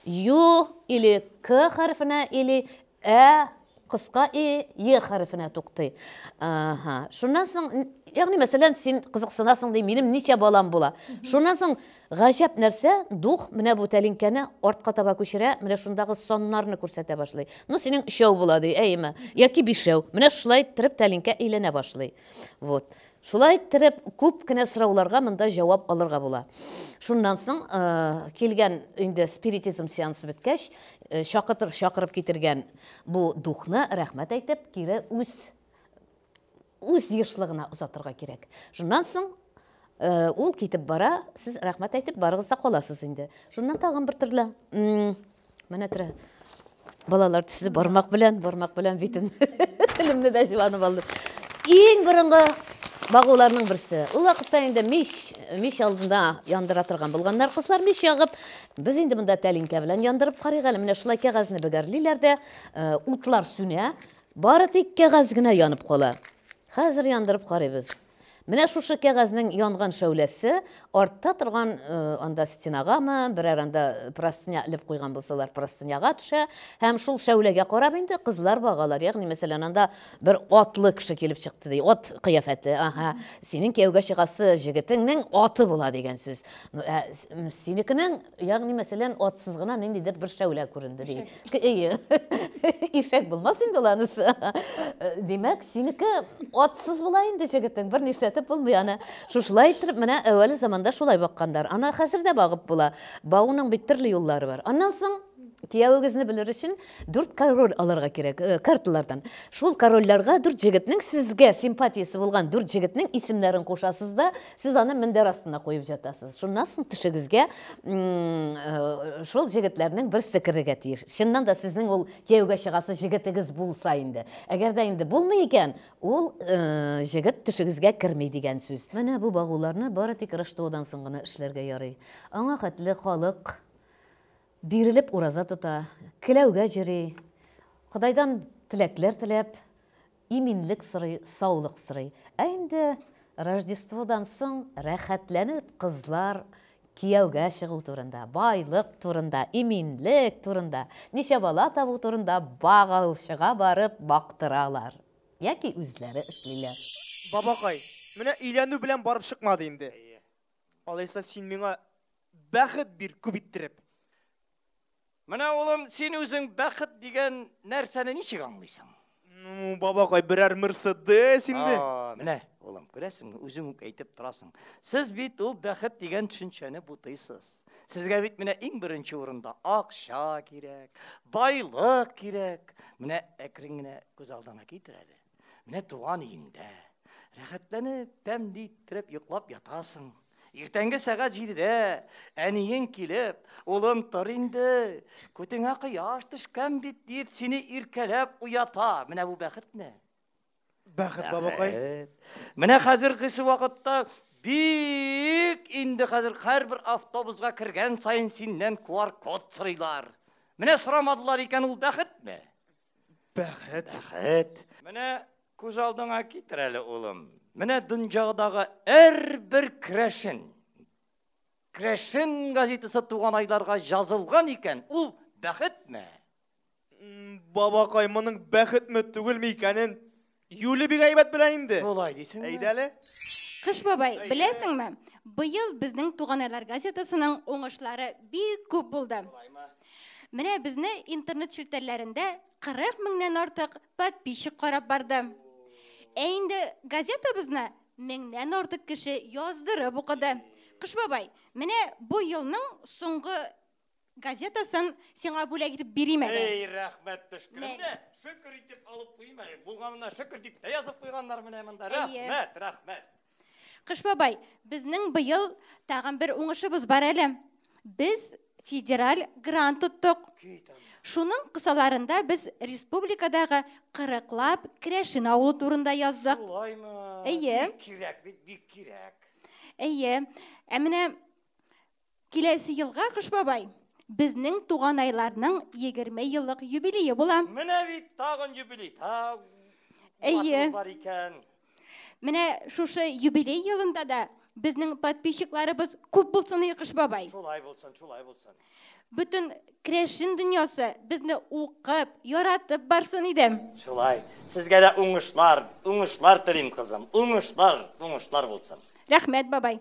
Ю или К хәрефенә или Ә кыска и, е хәрефенә туктый. Ага. Шуннан соң, ягъни мәсәлән, син кызыксынасың ди, минем ничә балам була. Шуннан соң гаҗәп нәрсә, дух менә бу тәлинкәне артка таба күчерә, менә шундагы саннарны күрсәтә башлый. Ну, синең өчәү була ди, әйеме? Яки бишәү. Менә шулай иттереп тәлинкә әйләнә башлый. Вот. Шулай иттереп, күп кенә сорауларга монда җавап алырга була. Шуннан соң килгән инде спиритизм сеансы беткәч, чакытыр, чакырып китергән бу духны рәхмәт әйтеп, кире үз үз ешлыгына озатырга кирәк. Шуннан соң ул китеп бара, сез рәхмәт әйтеп барыгыз да каласыз инде. Шуннан тагын бер төрле Менә тора. Балалар төсле бармак белән, бармак белән битем. Телемне дә җуанып алдым. Иң борынгы багуларның берсе. Ул вакытта инде мич, мич алдында яндыра торган булганнар кызлар мич ягып. Без инде монда тәлинкә белән яндырып карыйк әле. Менә шулай кәгазьне бөгәрлиләр дә, э, утлар сүнә. Бары тик кәгазь генә янып кала. Хәзер яндырып карыйбыз. Менә шушы кәгазьнең янган шәүләсе артта торган анда стенагамы, берәр анда простыня элеп куйган булсалар, простыняга төшә һәм шул шәүләгә карап инде кызлар багалар. Ягъни, мәсәлән, анда бер атлы кеше килеп чыкты ди, ат кыяфәте. Аһа, синең кияүгә чыгасы җегетеңнең аты була дигән сүз. Ну, ә синекенең, ягъни, мәсәлән, атсыз гына ниндидер бер шәүлә күренде ди. Әйе. Ишәк булмас инде ул анысы. Димәк, синеке атсыз була инде җегетең. Бер нишләтеп булмый аны. Шушылай иттереп, менә әүвәле заманда шулай бакканнар. Аны хәзер дә багып була. Багуның бит төрле юллары бар. Аннан соң киявегезне белер өчен дүрт король алырга кирәк, э, карталардан. Шул корольләргә дүрт җегетнең сезгә симпатиясе булган дүрт җегетнең исемнәрен кушасыз да, Сез аны мендәр астына куеп җатасыз. Шуннан соң төшегезгә э, шул җегетләрнең берсе керергә тиеш. Чыннан да сезнең ул кияүгә чыгасы җегетегез булса инде. Әгәр дә инде булмый икән, ул э, җегет төшегезгә керми дигән сүз. Менә бу багуларны бары тик Раштуадан соң гына эшләргә ярый. Аңа хәтле халык бирелеп ураза тота, келәүгә йөри, Ходайдан теләкләр теләп, Иминлек сорый, саулык сорый. Ә инде Рождестводан соң рәхәтләнеп кызлар кияүгә чыгу турында, байлык турында, иминлек турында, ничә бала табу турында багаучыга барып бактыралар. Яки үзләре эшлиләр. Бабакай, менә өйләнү белән барып чыкмады инде. Алайса син миңа бәхет бир күп иттереп. Менә, улым, син үзең бәхет дигән нәрсәне ничек аңлыйсың? Ну, бабакай, берәр Мерседес инде. А, менә, улым, күрәсеңме, үзең үк әйтеп торасың. Сез бит ул бәхет дигән төшенчәне бутыйсыз. Сезгә бит менә иң беренче урында акча кирәк, байлык кирәк. Менә әкрен генә күз алдыңа китер әле. Менә туган өеңдә рәхәтләнеп, тәмле иттереп йоклап ятасың. Иртәнге сәгать җидедә әниең килеп, улым, тор инде, күтеңә кояш төшкән бит, дип сине иркәләп уята. Менә бу бәхетме? Бәхет, бабакай. Менә хәзергесе вакытта бик инде хәзер һәрбер автобусга кергән саен синнән QR-код сорыйлар. Менә сорамадылар икән, ул бәхетме? Бәхет. Бәхет. Менә күз алдыңа китер әле, улым. Менә дөньядагы һәрбер керәшен, керәшен газетасы туганайларга язылган икән, ул бәхетме? Бабакай, моның бәхетме түгелме икәнен Юля бик әйбәт белә инде. Шулай дисеңме? Әйдә әле. Кыш бабай, беләсеңме, быел безнең Туганайлар газетасының уңышлары бик күп булды. Менә безне интернет челтәрләрендә 40 меңнән артык подписчик карап барды. Ә инде газетабызны меңнән артык кеше яздырып укыды. Кыш бабай, менә бу елның соңгы газетасын сиңа бүләк итеп бирим әле. Эй, рәхмәт төшкер. Менә шөкер итеп алып куйыйм әле. Булганына шөкер дип тә язып куйганнар менә монда. Рәхмәт, рәхмәт. Кыш бабай, безнең быел тагын бер уңышыбыз бар әле. Без федераль грант тоттык. Шуның кысаларында без республикадагы кырыклап керәшен авылы турында яздык. Шулаймы? Әйе. Бик кирәк бит, бик кирәк. Әйе. Ә менә киләсе елга, Кыш бабай, безнең туганайларның 20 еллык юбилее була. Менә бит тагын юбилей. Та Әйе. бар икән. Менә шушы юбилей елында да безнең подписчикларыбыз күп булсын, Кыш бабай. Шулай булсын, шулай булсын. Бөтен керәшен дөньясы безне укып, яратып барсын иде. Шулай. Сезгә дә уңышлар, уңышлар телим, кызым. Уңышлар, уңышлар булсын. Рәхмәт, бабай.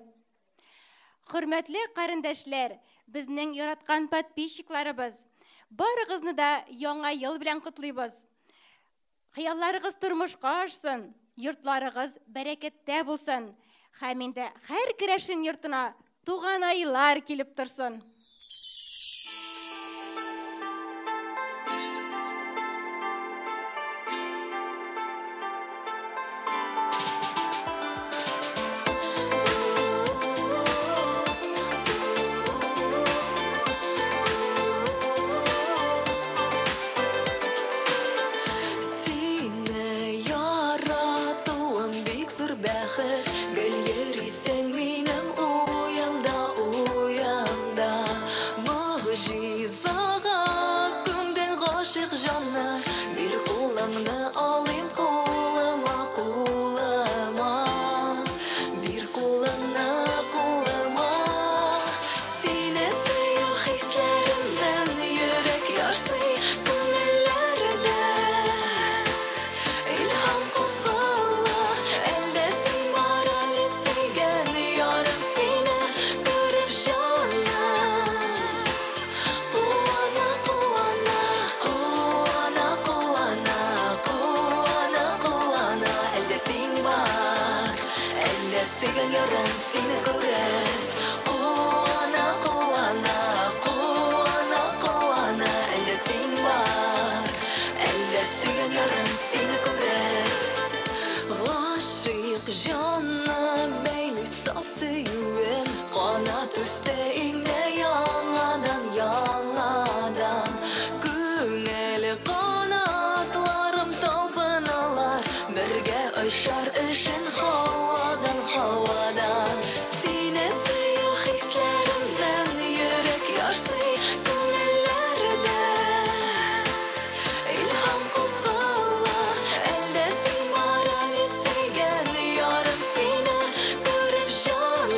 Хөрмәтле карендәшләр, безнең яраткан подписчикларыбыз, барыгызны да Яңа ел белән котлыйбыз. Хыялларыгыз тормышка ашсын, йортларыгыз бәрәкәттә булсын. Һәм инде һәр керәшен йортына туганайлар килеп торсын. Сине яратуым бик зур бәхет, гел йөрисең минем уемда, уемда. Могҗизага күмдең гашыйк җанны, бир кулыңны алыйм кулыма, кулыма. Бир кулыңны кулыма. Сине сөю хисләремнән йөрәк ярсый, күңелләрдә илһам кузгала. Әлдә син бар әле сөйгән ярым сине күреп җаным. Куана, куана, куана, куана, куана, куана. Әлдә син бар, әлдә сөйгән ярым сине күреп. Куана, куана, куана, куана. Әлдә син бар, әлдә сөйгән ярым сине күреп. Гашыйк җанны бәйли саф сөюем, канат үсте инде яңадан, яңадан. Күңел канатларым талпыналар, бергә очар өчен һавадан, һавадан. Сине сөю хисләремнән йөрәк ярсый, күңелләрдә илһам кузгала. Әлдә син бар әле сөйгән ярым сине күреп җаным.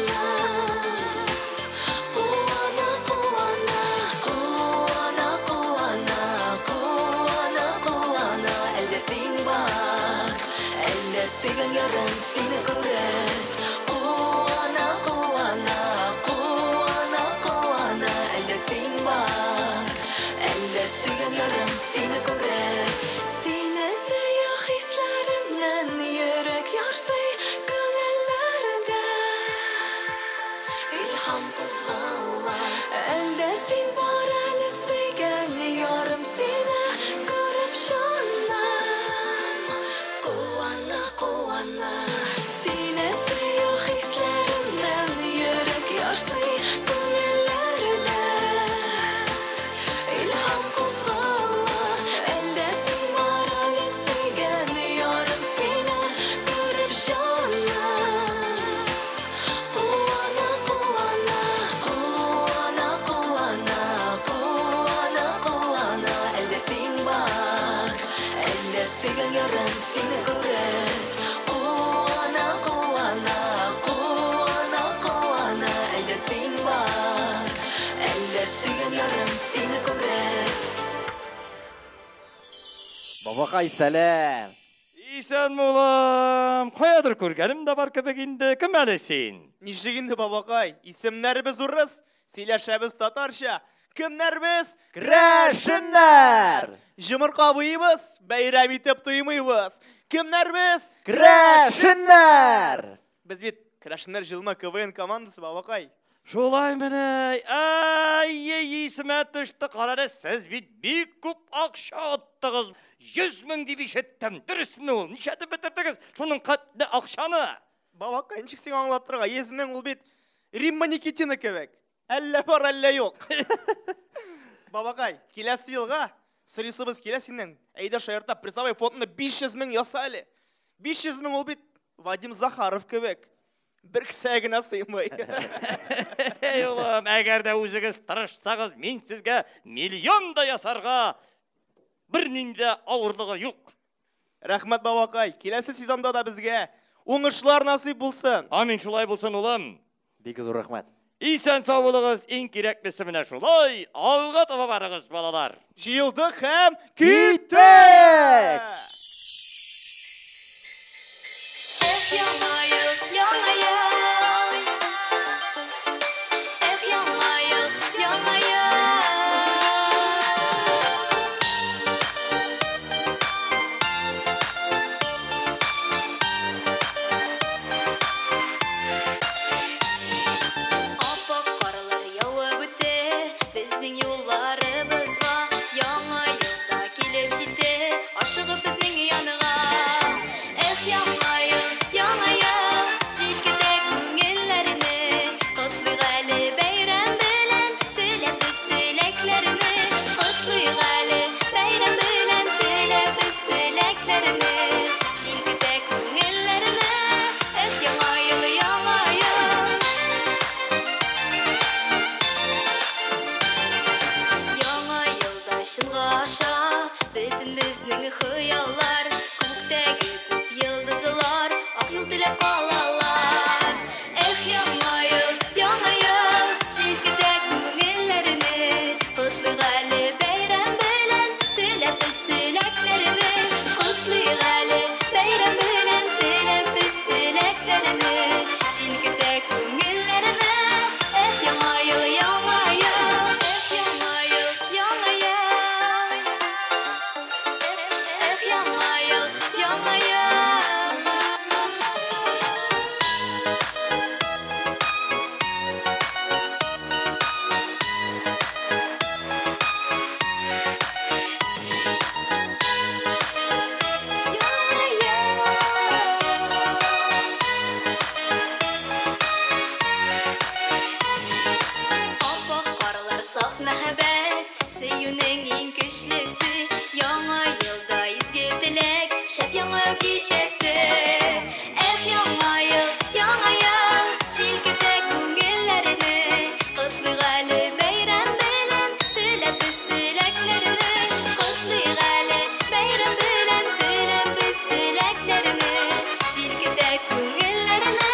Куана, куана, куана, куана, куана, куана. Әлдә син бар, әлдә сөйгән ярым сине күреп. Куана, куана, куана, куана. Әлдә син бар, әлдә сөйгән ярым сине күреп. Сине сөю хисләремнән йөрәк ярсый, күңелләрдә илһам кузгала. Әлдә син бар әле сөйгән ярым сине күреп җаным. Куана, куана. Сине сөю хисләремнән йөрәк ярсый, күңелләрдә илһам кузгала. Әлдә син бар әле сөйгән ярым сине күреп җаным. Куана, куана, куана, куана, куана, куана. Әлдә син бар, әлдә сөйгән ярым сине күреп. Куана, куана, куана, куана. Әлдә син бар, әлдә сөйгән ярым сине күреп. Бабакай, сәлам. Исәнме, улым. Каядыр күргәнем дә бар кебек инде. Кем әле син? Ничек инде, бабакай? Исемнәребез урыс, сөйләшәбез татарча. Кемнәр без? Керәшеннәр! Җомырка буйыбыз, бәйрәм итеп туймыйбыз. Кемнәр без? Керәшеннәр! Без бит Керәшеннәр җылма КВН командасы, бабакай. Шулай менә. Ай, исемә төште. Карале, сез бит бик күп акча оттыгыз. 100 мең дип ишеттем. Дөресме ул? Ничәтеп бетердегез шуның хәтле акчаны? Бабакай, ничек сиңа аңлатырга? 100 мең ул бит Римма Никитина кебек. Әллә бар, әллә юк. Бабакай, киләсе елга сорыйсыбыз килә синнән. Әйдә шаярта, призовой фондны 500 мең яса әле. 500 мең ул бит Вадим Захаров кебек. Бер кесә генә сыймый. Эй, улым, әгәр дә үзегез тырышсагыз, мин сезгә миллион да ясарга бернинди дә авырлыгы юк. Рәхмәт, бабакай. Киләсе сезонда да безгә уңышлар насыйп булсын. Амин, шулай булсын, улым. Бик зур рәхмәт. Исән-сау булыгыз, иң кирәклесе менә шулай, алга таба барыгыз, балалар. Җыелдык һәм киттек! Эх, яңа ел, яңа ел. Эх, яңа ел, яңа ел. Ап-ак карлар явып үтә, безнең юлларыбызга. Яңа ел да килеп җитә, ашыгып безнең янга. Эх, яңа ел, яңа ел, җилкетә күңелләрне. Котлыйк әле бәйрәм белән, теләп без теләкләрне. Котлыйк әле бәйрәм белән, теләп без теләкләрне. Җилкетә күңелләрне, эх, яңа ел, яңа ел. Яңа елда чынга аша бөтен безнең хыяллар, күктәге күп йолдызлар ак юл теләп калалар. Эх, яңа ел, яңа ел, җилкетә күңелләрне. Котлыйк әле бәйрәм белән, теләп без теләкләрне. Котлыйк әле бәйрәм белән, теләп без теләкләрне. Җилкетә күңелләрне, эх, яңа ел, яңа ел. Эх, яңа ел, яңа ел. Эх, яңа ел, яңа ел. Ап-ак карлар саф мәхәббәт, сөюнең иң көчлесе. Яңа елда изге теләк, шәп яңа ел кичәсе. Эх, яңа ел, яңа ел, җилкетә күңелләрне. Котлыйк әле бәйрәм белән, теләп без теләкләрне. Котлыйк әле бәйрәм белән, теләп без теләкләрне. Җилкетә күңелләрне,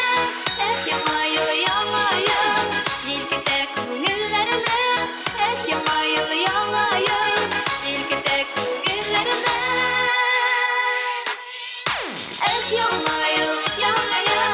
эх, яңа ел, яңа ел. Җилкетә күңелләрне, эх, яңа ел, яңа ел. Җилкетә күңелләрне. Эх, яңа ел, яңа ел.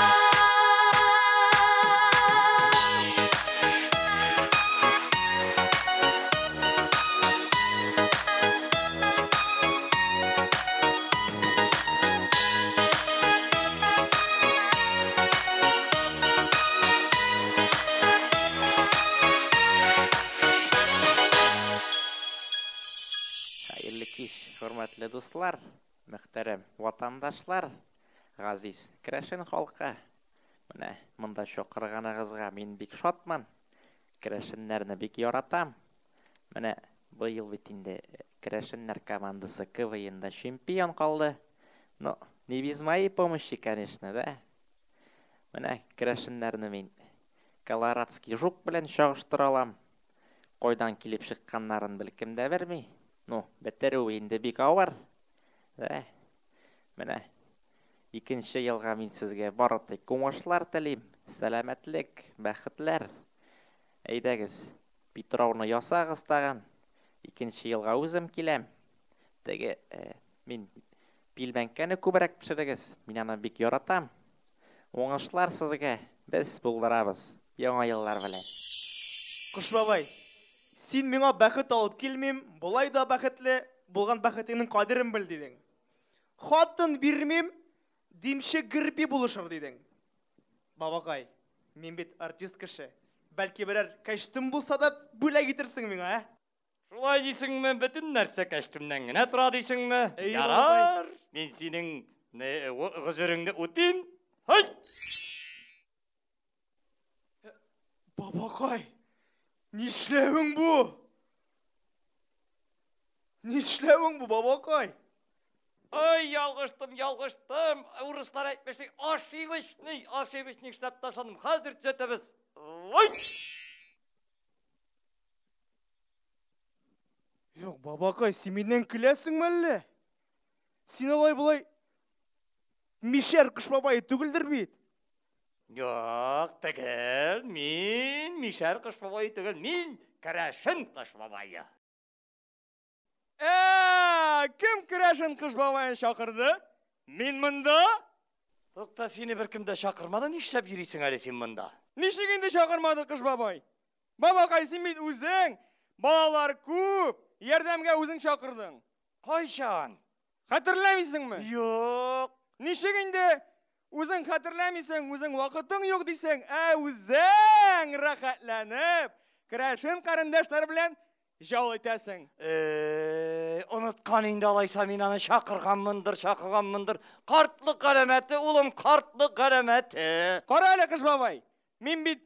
Хәерле кич, хөрмәтле дуслар, мөхтәрәм ватандашлар, газиз керәшен халкы. Менә монда чакырганыгызга мин бик шатмын. Керәшеннәрне бик яратам. Менә быел бит инде керәшеннәр командасы КВНда чемпион калды. Но не без моей помощи, конечно, да? Менә керәшеннәрне мин колорадский жук белән чагыштыра алам. Кайдан килеп чыкканнарын белкем дә белми. Ну, бетерү инде бик авыр. Да? Менә икенче елга мин сезгә бары тик уңышлар телим, сәламәтлек, бәхетләр. Әйдәгез, Петрауны ясагыз тагын. Икенче елга үзем киләм. Теге мин пилмәнкәне күбрәк пешерегез, мин аны бик яратам. Уңышлар сезгә, без булдырабыз. Яңа еллар белән. Кыш бабай, син миңа бәхет алып килмим, болай да бәхетле, булган бәхетеңнең кадерен бел дидең. Хатын бирмим, димче Герби булышыр дидең. Бабакай, мин бит артист кеше. Бәлки берәр костюм булса да бүләк итерсең миңа, ә? Шулай дисеңме, бөтен нәрсә костюмнан генә тора дисеңме? Әй, Ярар, мин синең гозереңне үтим. Һай! Бабакай, нишләвең бу? Нишләвең бу, бабакай? Ай, ялгыштым, ялгыштым. Урыслар әйтмешли, ошибочный, ошибочный эшләп ташладым. Хәзер төзәтәбез. Ой! Юк, бабакай, син миннән көләсеңме әллә? Син алай болай мишәр Кыш бабае түгелдер бит? Юк, түгел, мин мишәр Кыш бабае түгел, мин керәшен Кыш бабае. Ә, кем керәшен Кыш бабаен чакырды? Мин монда? Тукта, сине беркем дә чакырмады, нишләп йөрисең әле син монда? Ничек инде чакырмады Кыш бабай? Бабакай, син бит үзең, балалар күп, ярдәмгә үзең чакырдың. Кайчан? Хәтерләмисеңме? Юк. Ничек инде үзең хәтерләмисең, үзең вакытың юк дисең, ә үзең рәхәтләнеп, керәшен карендәшләр белән җал итәсең. Э, оныткан инде алайса мин аны чакырганмындыр, чакырганмындыр. Картлык галәмәте, улым, картлык галәмәте. Кара әле, Кыш бабай, мин бит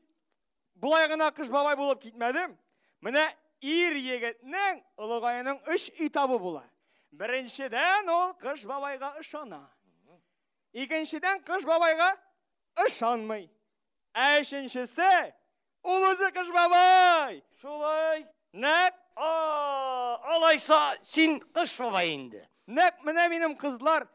болай гына Кыш бабай булып китмәдем. Менә ир егетнең олыгаеның өч этабы була. Беренчедән ул Кыш бабайга ышана. Икенчедән Кыш бабайга ышанмый. Ә өченчесе ул үзе Кыш бабай. Шулай. Нәкъ. Алайса син Кыш бабай инде. Нәкъ менә минем кызлар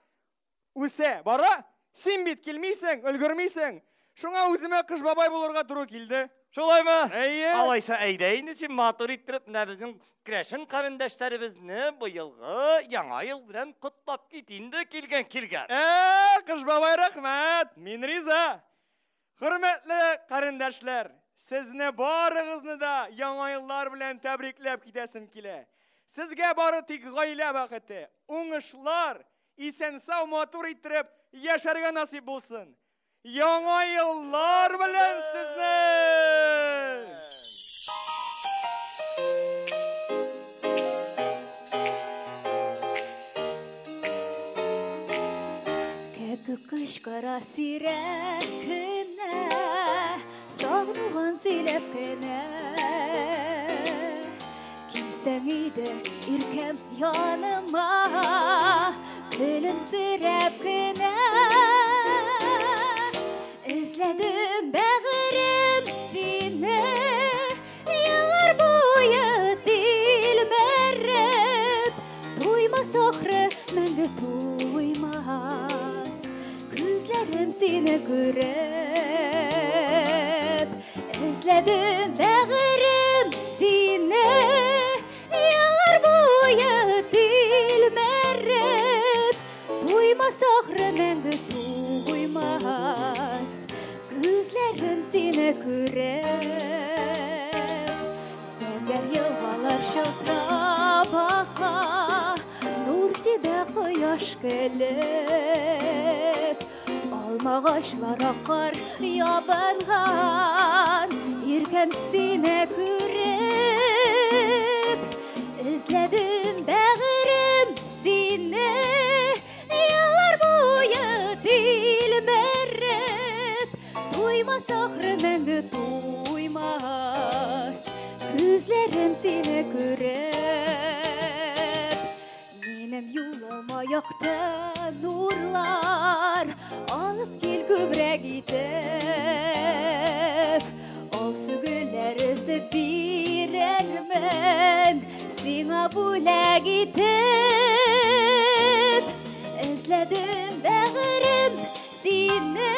үсә бара. Син бит килмисең, өлгермисең. Шуңа үземә Кыш бабай булырга туры килде. Шулаймы? Әйе. Алайса әйдә инде син матур иттереп менә безнең керәшен карендәшләребезне быелгы Яңа ел белән котлап кит инде килгән килгән. Ә, Кыш бабай рәхмәт, мин риза. Хөрмәтле карендәшләр, сезне барыгызны да Яңа еллар белән тәбрикләп китәсем килә. Сезгә бары тик гаилә бәхете, уңышлар, исән-сау матур иттереп яшәргә насыйп булсын. Яңа еллар белән сезне! Кәкүк кычкыра сирәк кенә, сагынуын сөйләп кенә. Килсәң иде, иркәм яныма, көлемсерәп кенә. Эзләдем бәгырем сине, еллар буе тилмереп, туймас ахры мәңге туймас, күзләрем сине күреп. Эзләдем бәгырем сине, еллар буе тилмереп, туймас ахры мәңге туймас, күзләрем сине күреп. Зәңгәр елгалар чылтырап ака, нур сибә кояш көлеп. Алмагачлар акар ябынган, иркәм сине күреп. Эзләдем бәгырем сине, еллар буе тилмереп, туймас ахры мәңге туймас, күзләрем сине күреп. Минем юлыма якты нурлар алып кил күбрәк итеп. Алсу гөлләр өзеп бирермен сиңа бүләк итеп. Эзләдем бәгырем сине,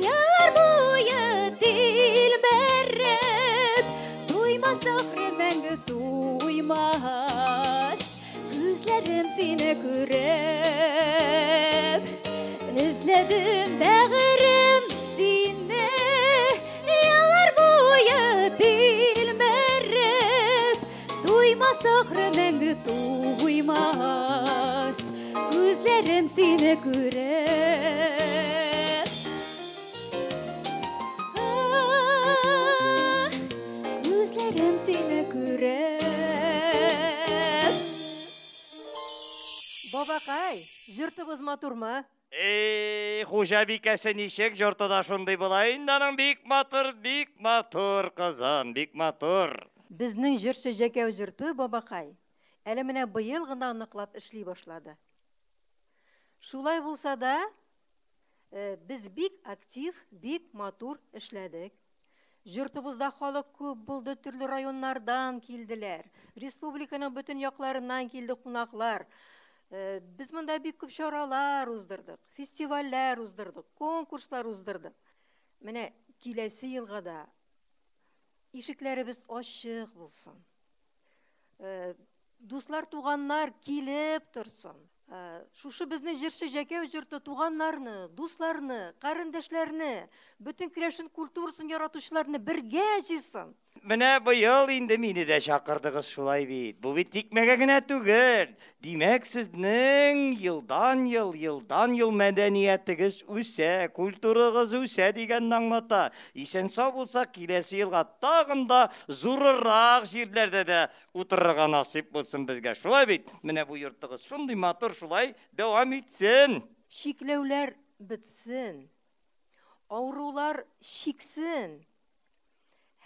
еллар буе тилмереп, туймас ахры мәңге туймас, күзләрем сине күреп. Эзләдем бәгырем сине, еллар буе тилмереп, туймас ахры мәңге туймас, күзләрем сине күреп. Күзләрем сине күреп. Бабакай, җыртыбыз матурмы? Эй, хуҗабикәсе ничек җорты да шундый була инде аның, бик матур, бик матур, кызым, бик матур. Безнең җырчы Җәкәү җырты, бабакай, әле менә быел гына ныклап эшли башлады. Шулай булса да, без бик актив, бик матур эшләдек. Җыртыбызда халык күп булды, төрле районнардан килделәр. Республиканың бөтен якларыннан килде кунаклар. Без монда бик күп чаралар уздырдык, фестивальләр уздырдык, конкурслар уздырдык. Менә киләсе елга да ишекләребез ачык булсын. Дуслар, туганнар килеп торсын. Шушы безнең җырчы Җәкәү җорты туганнарны, дусларны, карендәшләрне, бөтен керәшен культурасын яратучыларны бергә җыйсын. Менә быел инде мине дә чакырдыгыз шулай бит. Бу бит тикмәгә генә түгел. Димәк, сезнең елдан-ел, елдан-ел мәдәниятегез үсә, культурагыз үсә дигәнне аңлата. Исән-сау булсак, киләсе елга тагын да зурырак җирләрдә дә утырырга насыйп булсын безгә. Шулай бит? Менә бу йортыгыз шундый матур, шулай дәвам итсен. Чикләүләр бетсен, авырулар чиксен.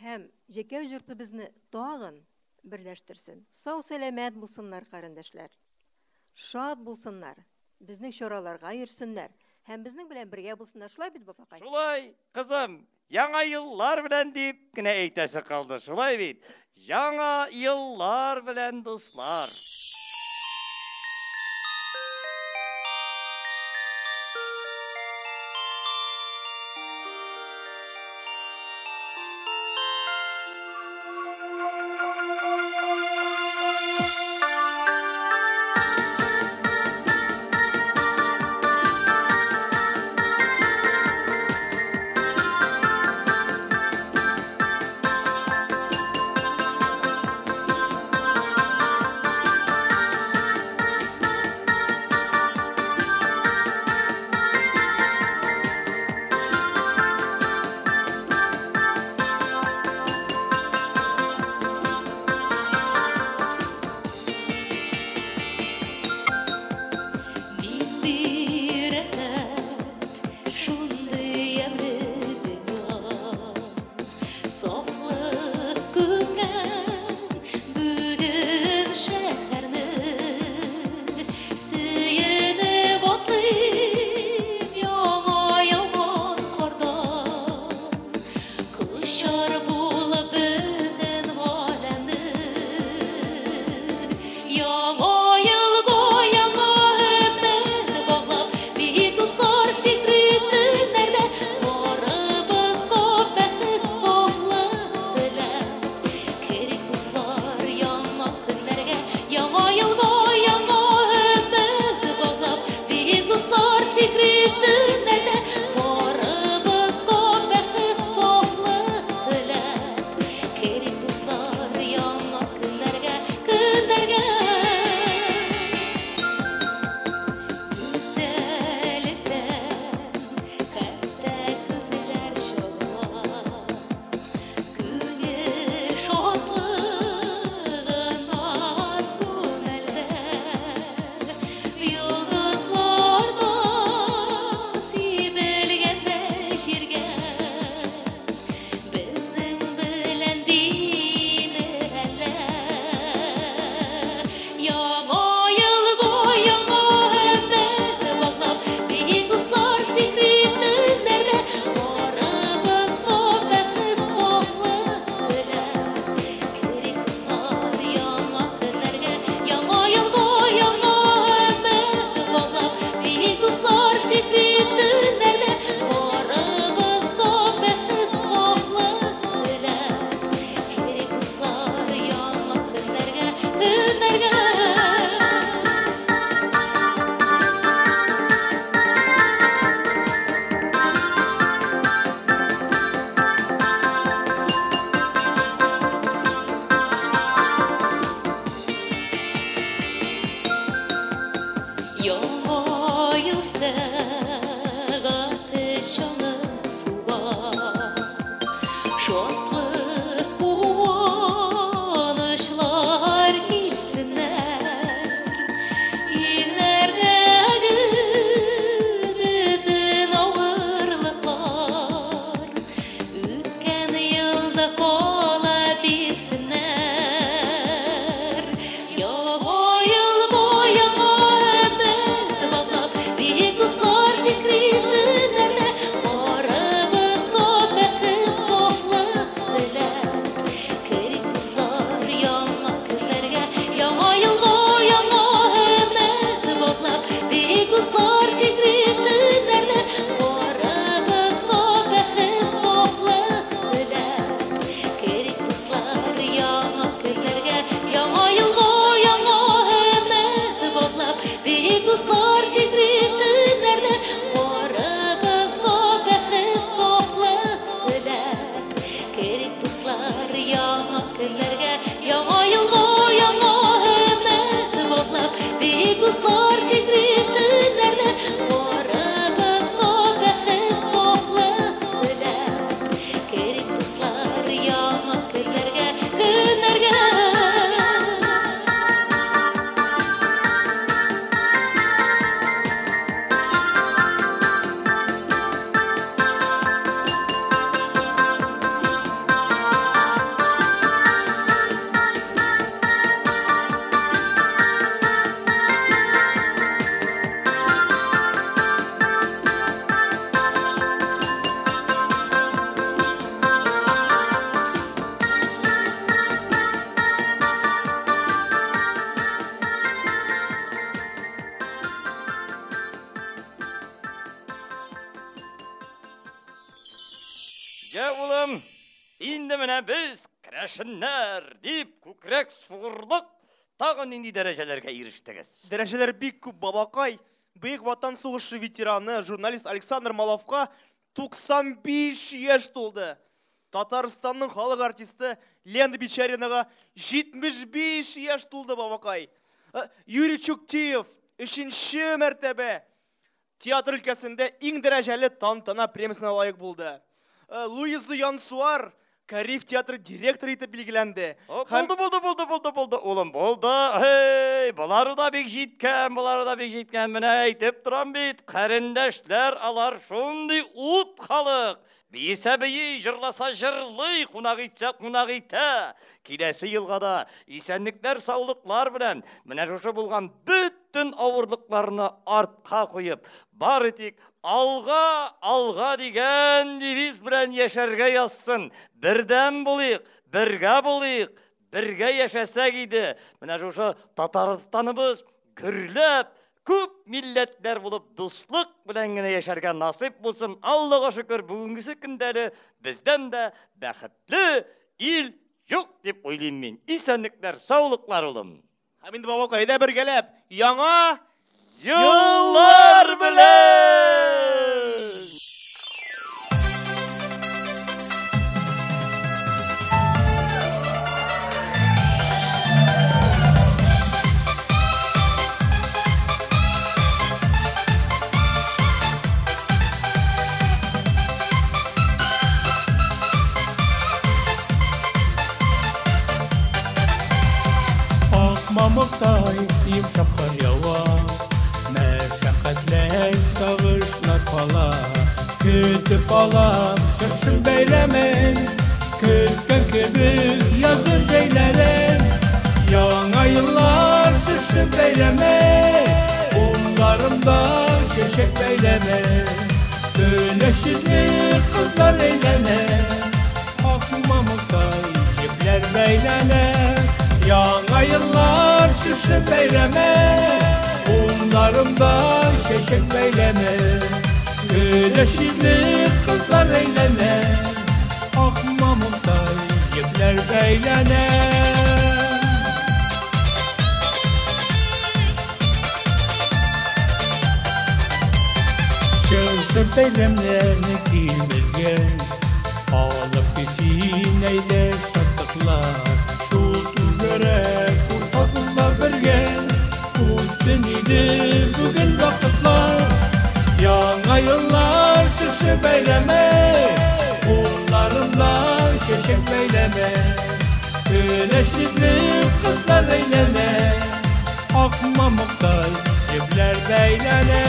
Һәм Җәкәү җорты безне тагын берләштерсен. Сау-сәламәт булсыннар карендәшләр. Шат булсыннар. Безнең чараларга йөрсеннәр. Һәм безнең белән бергә булсыннар. Шулай бит, бабакай? Шулай, кызым. Яңа еллар белән дип кенә әйтәсе калды. Шулай бит? Яңа еллар белән, дуслар! Йә, улым, инде менә без керәшеннәр дип күкрәк сугырлык тагын нинди дәрәҗәләргә ирештегез? Дәрәҗәләр бик күп, бабакай. Бөек Ватан сугышы ветераны, журналист Александр Маловка 95 яшь тулды. Татарстанның халык артисты Лена Бичаринага 75 яшь тулды, бабакай. Юрий Чуктиев өченче мәртәбә театр өлкәсендә иң дәрәҗәле тантана премиясенә лаек булды. Луиза Янсуар Кариф театры директоры итеп билгеләнде. Булды, булды, булды, булды, булды, улым, булды. Һей, болары да бик җиткән, болары да бик җиткән. Менә әйтеп торам бит, карендәшләр алар шундый ут халык. Биесә бии, җырласа җырлый, кунак итсә кунак итә. Киләсе елга да исәнлекләр, саулыклар белән менә шушы булган бөтен авырлыкларны артка куеп, бары тик алга, алга дигән девиз белән яшәргә язсын. Бердәм булыйк, бергә булыйк, бергә яшәсәк иде. Менә шушы Татарстаныбыз гөрләп, күп милләтләр булып дуслык белән генә яшәргә насыйп булсын. Аллага шөкер, бүгенгесе көндә әле бездән дә бәхетле ил юк дип уйлыйм мин. Исәнлекләр, саулыклар, улым. Һәм инде бабакай, әйдә бергәләп яңа еллар белән! Ак мамыктай йомшак кар ява, Мәшәкатьләр, сагышлар кала. Көтеп алам чыршы бәйрәмен, Көткән кебек язгы җәйләрен. Яңа еллар чыршы бәйрәме, Кулларымда чәчәк бәйләме. Көләч йөзле кызлар әйләнә, Ак мамыктай җепләр бәйләнә. Яңа еллар чыршы бәйрәме, Кулларымда чәчәк бәйләме. Көләч йөзле кызлар әйләнә, Ак мамыктай җепләр бәйләнә. Чыршы бәйрәмнәрне килмезгә, Алып килсен әйдә шатлыклар. Шул түгәрәк уртасында бергә үтсен иде бүген вакытлар. Яңа еллар чыршы бәйрәме, Кулларымда чәчәк бәйләме. Көләч йөзле кызлар әйләнә, Ак мамыктай җепләр бәйләнә.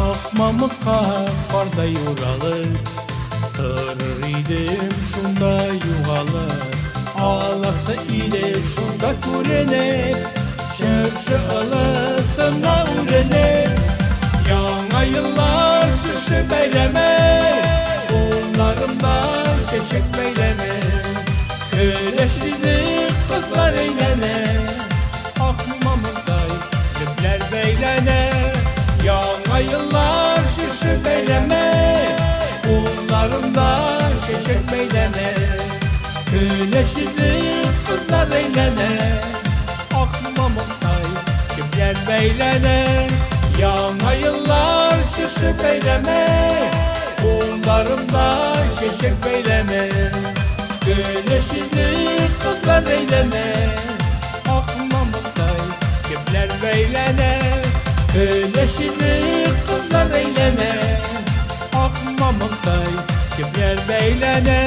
Ак мамыкка кардай уралып, Торыр идем шунда югалып. Аласы иде шунда күренеп, Чыршы ылысына үренеп. Яңа еллар чыршы бәйрәме, Кулларымда чәчәк бәйләме. Көләч йөзле кызлар әйләнә, Ак мамыктай җепләр бәйләнә. Яңа еллар чыршы бәйрәме, Кулларымда чәчәк бәйләме. Көләч йөзле кызлар әйләнә, Ак мамыктай җепләр бәйләнә. Яңа еллар чыршы бәйрәме, Кулларымда чәчәк бәйләме. Көләч йөзле кызлар әйләнә, Ак мамыктай җепләр бәйләнә. Көләч йөзле кызлар әйләнә, Ак мамыктай җепләр бәйләнә.